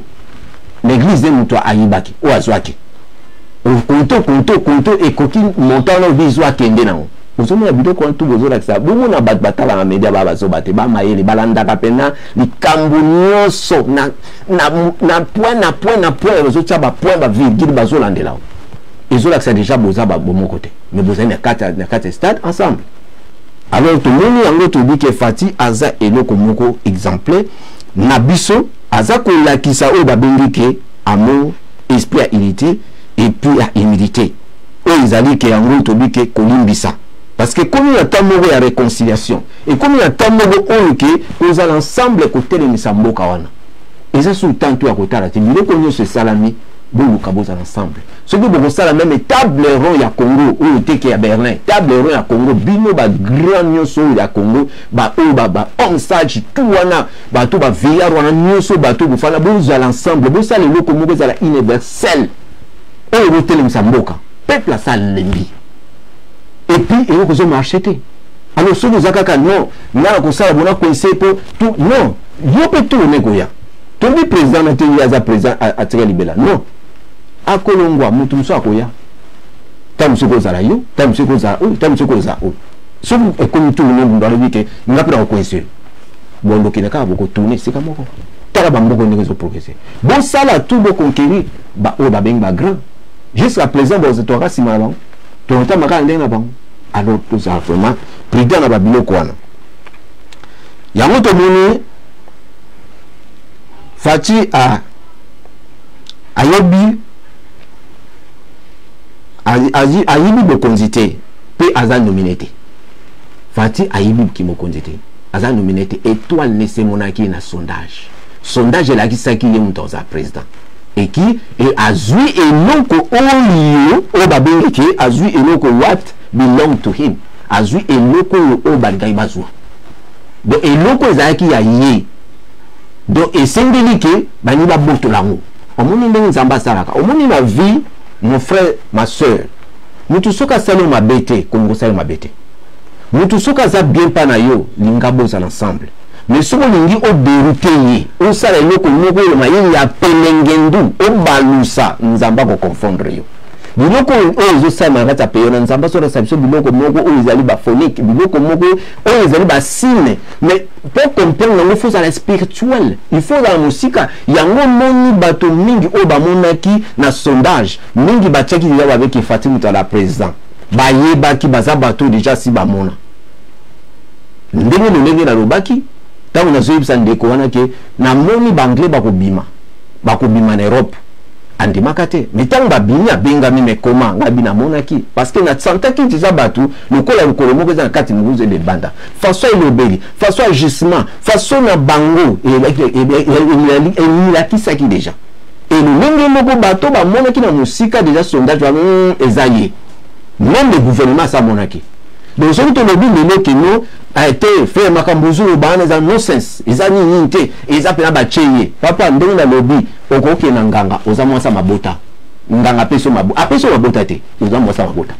na église nde moto ayibaki, oyo azwaki konto konto konto ekoki montant wana, obi zwa, akende nango. Ozomona biloko wana tu bozolakisa, bomona bato batalaka media, baa bazoba te, bamayele, balandaka mpena likambo nyonso na point na point na point, bazotia bapoint, bavirgule, bazolandela. Ezolakisa déjà boza bomoko te, mais bozali na kati ya stade ensemble. Alors tomoni yango, toyebi ke Fatshi aza eloko moko exemplaire na biso. Aza kolakisa oyo babengi ke amour, esprit ya unité et puis ya humilité, oyo ezali ke yango toyebi ke kolimbisa, parce que ekomi na temps moko ya réconciliation, ekomi na temps moko oyo ke kozala ensemble, kotelemisa mboka wana. Eza sur temps to ya kotala te biloko nyonso esalami. Boluka bozala ensemble. Soki bokosala même table rond ya Congo oyo teke ya Berlin, table rond ya Congo, bino bagrand nyonso oyo ya Congo, baoyo bahomme sage tout wana, bato bavieillard wana nyonso, bato bofanda, bozala ensemble, bosala eloko moko ezala universel oyo botelemisa mboka. Peuple asa lembi, et puis eloko ezomarcher te. Alors soki oza kaka non, nga na kosala bona coince mpo tout, non, yo mpe tourne koya. Toyebi président na te, ye aza président atika libela, non, akolongwa, moto mosusu akoya. Ta mosusu ekozala yo, ta mosusu ekozala oyo, ta mosusu ekozala oyo. Soki ekomi tourne, moto alobi ke nga mpe na kocoincer yo, bondokende kaka, bokotourner esika moko. Tala bamboka ndenge ezoprogresser. Bosala tout boconquérir oyo babengi bagrand. Jusqu'à présent bozotwaka nsima na bango, tokotama kaka ndenge na bango. Alors tozala vraiment prudent na babiloko wana. Yango tomoni Fatshi ayebi ayibi bokonzi te mpe aza nominé te. Fatshi ayibi mokonzi te, aza nominé te. Étoile nesemonaki na sondage, sondage elakisaki ye moto aza président eki e azwi eloko oyo oyo babengi ke azwi eloko what belong to him, azwi eloko oyo oyo balingaki bazwa. Donc eloko ezalaki ya ye, donc esengeli ke balingi babotola yango. Omoni ndenge Nzambe asalaka. Omoni na vie, mon frère, ma soeur, motu soki asali yo mabe te, kolinga osali mabe te. Motu soki aza bien mpa na yo, linga bozala ensemble. Mais soki olingi odérouter ye, osala eloko moko oyo mayele ya pelengendu, obalusa, Nzambe akoconfondre yo. Biloko oyo ezosalema na kati ya peyo na Nzambe azolakisa biso biloko moko oyo ezali baphonique, biloko moko oyo ezali basigne. Mais po comprendre yango, faut ozala spirituel, il faut ozala mosika. Yango moni bato mingi oyo bamonaki na sondage, mingi batiaki deja babeki Fatshi moto ala président, bayebaki baza bato deja si bamona ndenge lolenge nalobaki. Ntango nazoyebisa ndeko wana ke namoni baanglais bakobima, bakobima na Europe, andimaka te. Mais ntango babimi, abengami me koma ngai bi namonaki, parce que nasentaki deja bato lokola lokolo moko eza na kati mokuzu ebebanda, façon elobeli, façon agissement, façon na bango emilakisaki deja elolenge moko. Bato bamonaki na mosika deja sondage eza ye. Même le gouvernement asa amonaki. Donc soki tolobi lelo keno te, frère, makambo ozoloba wana eza non-sens, eza nini nini te, eza mpena batie ye. Papa, ndenge nalobi, okokende na nganga, oza mwasi ya mabota, nganga apesi apesi yo mabota te, oza mwasi ya mabota.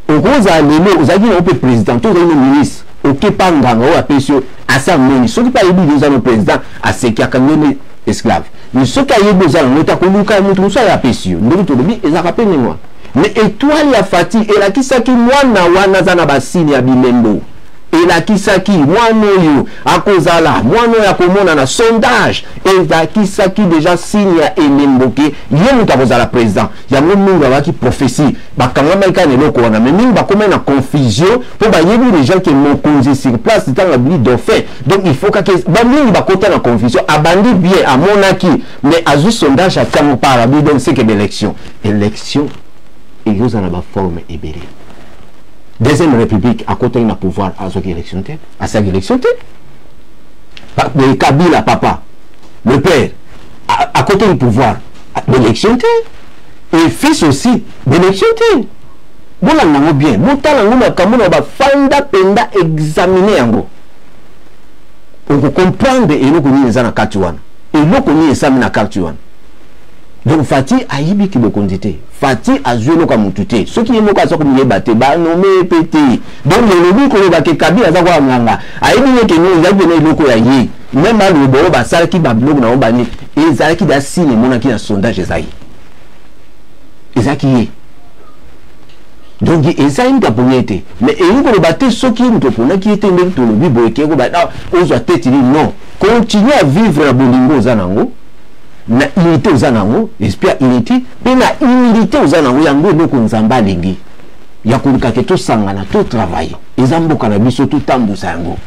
Okozala lelo ozalaki nango mpe président to ozali no ministre, Okepa nganga oyo apesi yo, asi amoni. Soki mpe ayebi oza no président, aseki, akangi yo nde esclave. Mais soki ayebi oza nango te, akoluka moto mosusu aye apesi yo. Ndenge tolobi, ezalaka mpe ndenge wana. Mais étoile ya Fatshi elakisaki mwana wana aza na basigne ya bilembo, elakisaki mwana oyo akozala, mwana oyo akomona na sondage, elakisaki déjà signe ya elembo ke ye moto akozala président. Yango mingi babaki prophétie, bakangamaki kaka na eloko wana. Mais mingi bakomai na confusion, mpo bayebi déjà ke mokonzi sur place ntango abili dauphin. Donc il faut kaka bamingi bakota na confusion. Abandi bien, amonaki, mais azwi sondage, atiango par abi. Donc c'est que l'élection, élection ekozala na baforme ebele. Deuxième République, akotaki na pouvoir, azwaki élection te, asalaki élection te. Kabila papa, le père, akotaki pouvoir, d'élection te. Et fils aussi, d'élection te. Bolanda yango bien, botala yango, makambo na bafanda mpenza, examine yango, okocomprendre eloko nini eza na kati wana, eloko nini esami na kati wana. Donc Fatshi ayibiki bokonzi te, Fatshi azwi eloko ya motu te. Soki ye moko aza komiyeba te, banome ye mpe te. Donc elobi koloba ke Kabila aza koya nganga, ayebi ye ke ezali pena eloko ya ye. Même aloba oyo basalaki babiloko na bango bani, ezalaki da signe emonaki na sondage, ezali, ezalaki ye. Donc ezali moto aponi ye te. Mais elingi koloba te soki ye moto oponaki ye te, ndenge tolobi boye, ke koba ozwa tete nini. Non, continue à vivre na bolingo oza nango, na unité oza nango, esprit ya unité mpe na humilité oza nango. Yango eloko Nzambe alingi ya koluka ke tosangana, totravaille. Eza mboka na biso, totambusa yango.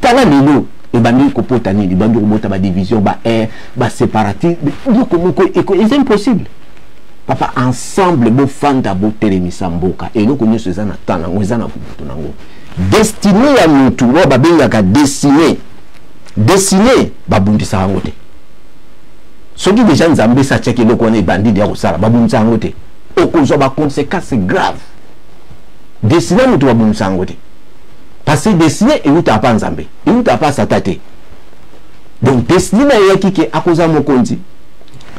Tala lelo ebandi kopota nini, ebandi kobota badivision, ba air, baséparatisme, biloko moko eza impossible. Papa, ensemble bofanda, botelemisa mboka. Eloko nyonso eza na temps nango, eza na motu nango. Destinée ya motu oyo babengaka destinée, destinée babundisaka yango te. Soki déjà Nzambe esi atiaki eloko wana, ebandi deya kosala, babundisa yango te, okozwa baconséquence grave. Destinée moto babundisa yango te, parce que destinée eutaka mpa Nzambe, eutaka mpa Satan te. Donc destinée na eyaki ke akozala mokonzi,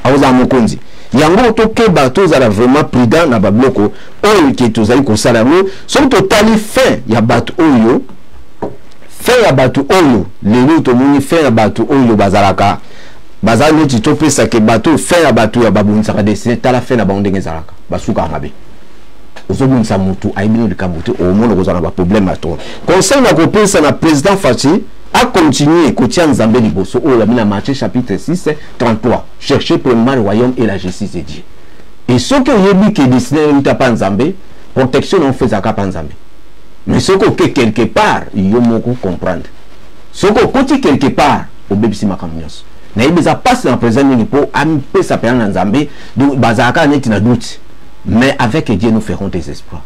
akozala mokonzi. Yango tokeba, tozala vraiment prudent na babiloko oyo ke tozali kosala yango. Soki totali fin ya bato oyo, fin ya bato oyo lelo tomoni, fin ya bato oyo bazalaka, baza neti topesake bato, fin ya bato ya babundisaka destinée, tala fin na bango ndenge ezalaka, basukaka mabe. Ozobundisa motu ayebi no likambo te, omona kozala na baproblème ya trop. Conseil na kopesa na président Fatshi, acontinue kotia Nzambe liboso. Oyo babi na Matthieu chapitre 6 33: cherchez premièrement le royaume et la justice de Dieu. Et soki oyebi ke destinée euta pa Nzambe, protection na ofezaka pa Nzambe. Mais soki oke quelque part, yo moko comprendre, soki okoti quelque part, obebisi makambo nyonso. Nayebi eza mpasi na président mingi mpo amipesa mpena na Nzambe. Donc bazalaka neti na doute, mais avec Dieu nous ferons des exploits.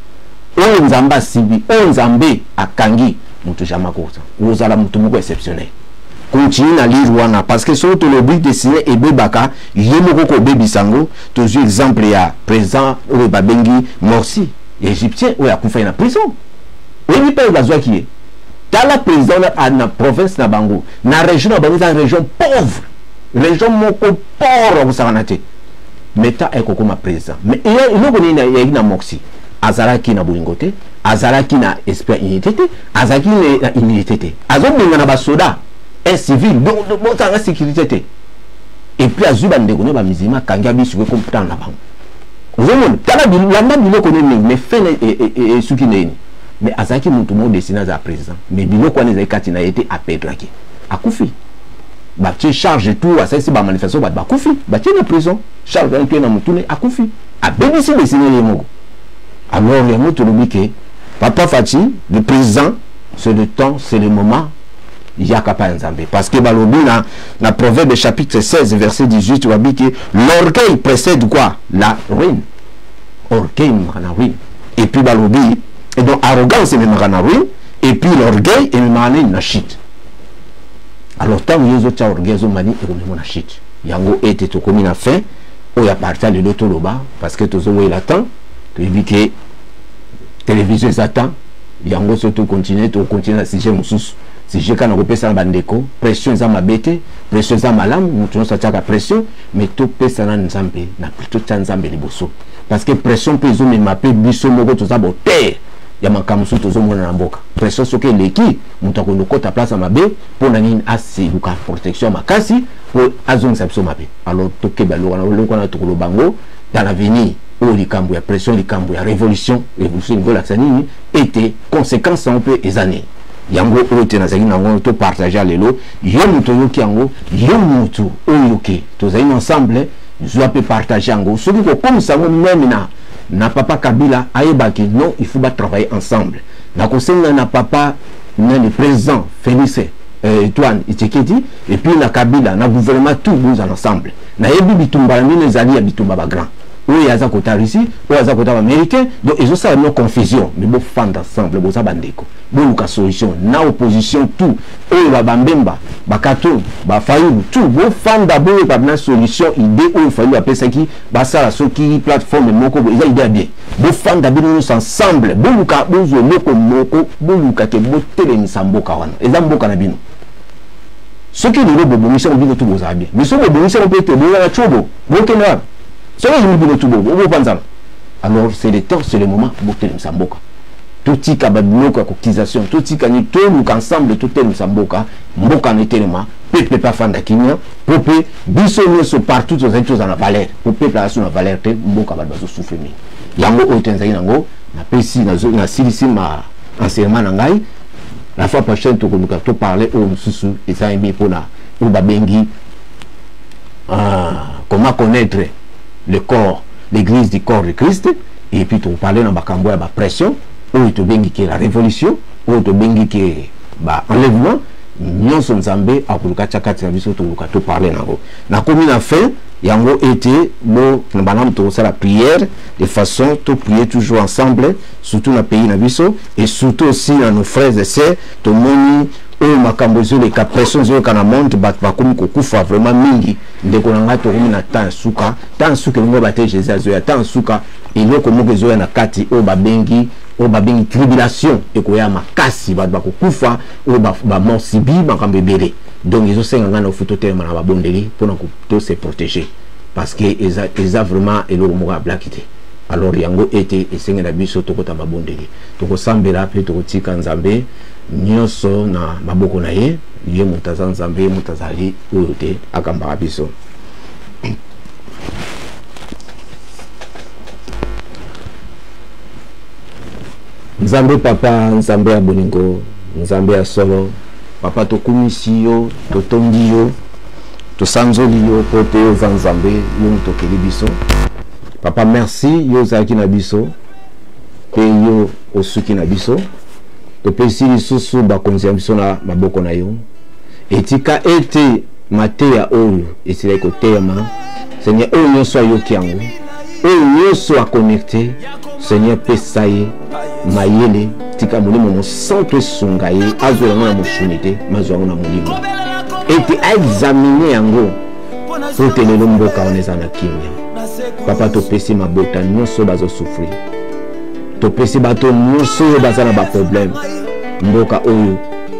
Oyo Nzambe asimbi, oyo Nzambe akangi, moto jamais akosa. Ozala moto moko exceptionnel, continue na lire wana, parce que soki tolobi destinée ebebaka, ye moko kobebisa yango. Tozwi exemple ya président oyo babengi Morsi, Égyptien oyo akufaki na prison. Oyebi mpe bazwaki ye. Tala président na province na bango, na région na bango, eza région pauvre, région moko pauvre akosakana te. Mais ta ekokoma président, mais eloko nini eyaki na Morsi? Azalaki na bolingo te, azalaki na esprit ya unité te, azalaki na humilité te. Azobenga na basoda un civil, donc botanga sécurité te. Et puis azwi bandeko ne bamusulman, akangi abiso ekomptana na bango. Ozomona, tala, landa biloko nini mingi. Mais fin esuki nini? Mais azalaki motu moko destiné azala président, mais biloko wana ezali kati na ye te. Aperdraki, akufi, batie charge tout, asalisi bamanifestation, bato bakufi, batie na prison, charge wana mpe na motune, akufi, abebisi destinée ye moko. Alors yango tolobi ke papa Fatshi le président, c'est le temps, c'est le moment, yaka pa ya Nzambe. Parce que balobi na Proverbe chapitre 16 verset 18, babi ke l'orgueil précède quoi? La ruine. Orgueil ememaka na ruine. Et puis balobi, et donc arrogance ememaka na ruine, et puis l'orgueil ememaka nini? Na chute. Alors ntango yo ozotia orgueil, ezomani, ekomema na chute. Yango ete tokomi na fin oyo ya parti lelo. Toloba parce que tozowela temps, toyebi ke télévision eza temps. Yango so tocontinue, tocontinue na sujet mosusu, sujet kaka na kopesa na bandeko. Pression eza mabe te, pression eza malamu, moto nyonso atiaka pression. Mais topesa na Nzambe na totia Nzambe liboso, parce que pression mpe ezomema mpe biso moko toza botere. ya makambo mosusu tozomona na mboka. Pression soki eleki, moto akolokota place ya mabe. Mpo na nini? Asiluka protection ya makasi mpo azongisa biso mabe. Alors tokeba eloko wana, eloko wana tokoloba yango dans l'avenir. Oyo likambo ya pression, likambo ya révolution. Révolution elingi olakisa nini? Ete conséquence yango mpe eza nini? Yango oyo te nazalaki nango topartage lelo. Yo moto oyoki yango, yo moto oyoki, tozali ensemble, zwa mpe partage yango. Soki kokomisa yango même na papa Kabila, ayebaki non, il faut batravailler ensemble. Nakosenga na papa nani, président Félix Antoine Tshisekedi, et puis na Kabila, na gouvernement tout, bozala ensemble. Nayebi bitumba na bino ezali ya bitumba bagrand, oyo aza kota Russie, oyo aza kota baaméricain, donc ezosala bino confusion. Mais bofanda ensemble, boza bandeko, boluka solution na opposition tout oyo babambemba, bakato, bafayulu, tout bofanda, boyoka na solution. Idée oyo Fayulu apesaki, basala soki plateforme moko, eza idée ya bien. Bofanda bino nyonso ensemble, boluka bozwa eloko moko, boluka ke botelemisa mboka wana. Eza mboka na bino. Soki lelo bobongisi yango, bino tu bozala bien. Mais soki bobongisi yango mpe te, bozala tiobo, bokende wapi? Soki ezimi bino tu bopanzana. Alors c'est le temps, c'est le moment botelemisa mboka. Totika babiloko ya cotisation, totika ni toluka ensemble totelemisa mboka. Mboka na etelema, peuple mpe afanda kimia, po mpe biso nyonso partout tozali tozala na valeur. Po peuple aza so na valeur te, mboka bato bazosouffrir mingi. Yango oyo te nazali nango, napesi, nasilisi ma enseignement na ngai. La fois prochaine tokoluka toparle oyo mosusu ezalami mpona oyo babengi comment connaître le corps, l'église du corps de Christ. Et puis tokoparle na makambo ya bapression oyo tobengi ke la révolution, oyo tobengi ke baenlèvement. Nyonso Nzambe akoluka tia kati na biso, tokoluka toparle nango. Nakomi na fin. Yango ete bo na banamu tokosala prière de façon toprier toujours ensemble, surtout na pays na biso et surtout aussi na nos frères et sœurs. Tomoni oyo makambo ezoleka, pression ezoleka na monde, bato bakomi kokufa vraiment mingi. Ndeko na ngai, tokomi na temps ya suka. Temps ya suka elingo bate Jésus azoya. Temps ya suka, eloko moko ezoya na kati oyo babengi tribulation ekoya makasi, bato bakokufa, oyo bamort subite, makambo ebele. Donc ezosenga ngai na ofu totelema na babondeli mpona to se protéger, parce que eza vraiment eloko moko ya blaki te. Alors yango ete esengela biso tokota mabondeli, tokosambela mpe tokotika Nzambe nyonso na maboko na ye. Ye moto aza Nzambe, ye moto azali oyo te akambaka biso. Nzambe Papa, Nzambe ya bolingo, Nzambe ya solo, Papa, tokumisi yo, totondi yo, tosanzoli yo, mpo te oza Nzambe, yo moto okeli biso. Papa, merci. Yo ozalaki na biso mpe yo osuki na biso. Topesi lisusu bakonzi ya biso na maboko na yo. Etika ete mateya oyo esilaki koteyama, Seigneur, oyo nyonso ayoki yango, oyo nyonso aconnecte, Seigneur, pesa ye mayele. Tika Molimo Mosantu esunga ye, azwa yango na mosuni te, mazwa yango na molimo, ete aexamine yango, po te lelo mboka wana eza na kimia. Papa, topesi mabota nyonso bazosouffrir, topesi bato nyonso oyo baza na baproblème. Mboka oyo,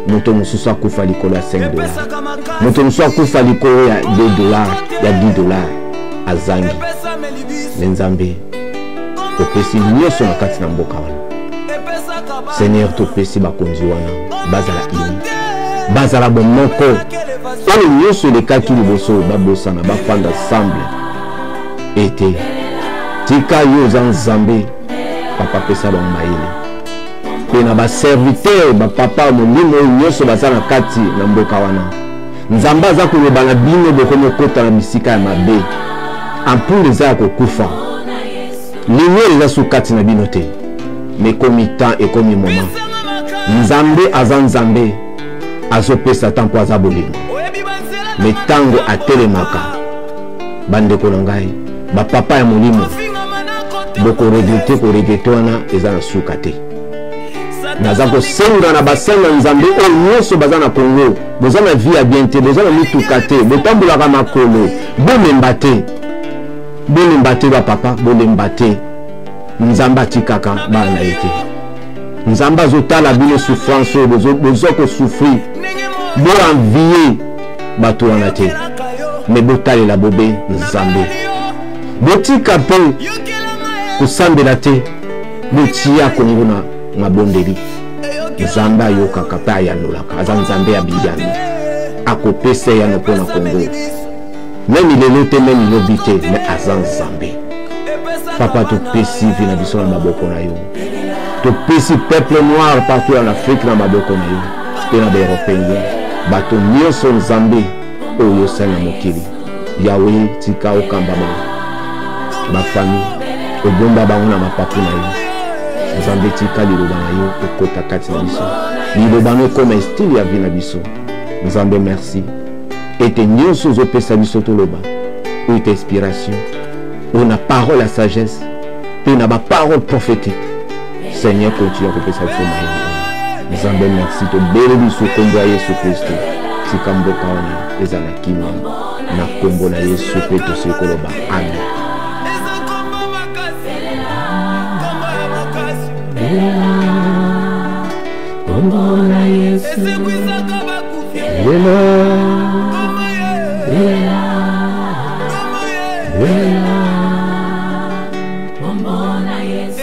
moto mosusu akufa likolo ya 5 dollar, moto mosusu akufa likolo ya 2 dollar, ya 10 dollar azangi. Me Nzambe, topesi nyonso na kati na mboka wana. Seigneur, topesi bakonzi wana, bazala uni, bazala bomoko. Oyo nyonso elekaki liboso babosana, bafanda ensemble. Ete tika yo oza Nzambe Papa, pesa bango mayele. Mpe na baserviteur, bapapa molimo oyo nyonso baza na kati na mboka wana, Nzambe aza koloba na bino: bokomi okota na bisika ya mabe, ampoule eza ya kokufa, lumière eza so kati na bino te. Mais ekomi temps, ekomi moment. Nzambe aza Nzambe, azopesa temps mpo aza bolingo. Me ntango atelemaka, bandeko na ngai, bapapa ya molimo, bokoregretter. Koregretter wana eza na suka te. Naza kosenga na basenga Nzambe oyo nyonso baza na Kongo, boza na vie ya bien te, boza na mituka te, botambolaka makolo, bolemba te, bolemba te, bapapa, bolemba te. Nzambe atikaka bana na ye te. Nzambe azotala bino, souffrance oyo bozwa, kosouffrir, boenvie bato wana te, me botalela bobe Nzambe. Botika mpe kosambela te, botia Kongo na Mabondeli, Nzambe ayokaka mpe ayanolaka. Aza Nzambe ya biyano, akopesa eyano mpo na Kongo, meme lelo te, meme lobi te, me aza Nzambe. Papa, topesi vi na biso na maboko na yo, topesi peuple noir partout en Afrique na maboko na yo, mpe na baeuropéen, bato nyonso, Nzambe oyo osali na mokili. Yawe, tika okamba bafami, obomba bango na mapapu na yo. Nzambe, tika liloba na yo ekota kati na biso, liloba no ekoma estile ya vi na biso. Nzambe, merci ete nyonso ozopesa biso toloba oyo ete inspiration oyo na parole ya sagesse mpe na baparole prophétique. Seigneur, continue kopesa biso mayele oyo. Nzambe, merci. Tobele biso nkombo ya Yesu Kristo, tika mboka wana eza na kimia na nkombo na Yesu, mpe tosili koloba amen. Kombo na Yesu, lela, lela, lela. Kombo na Yesu.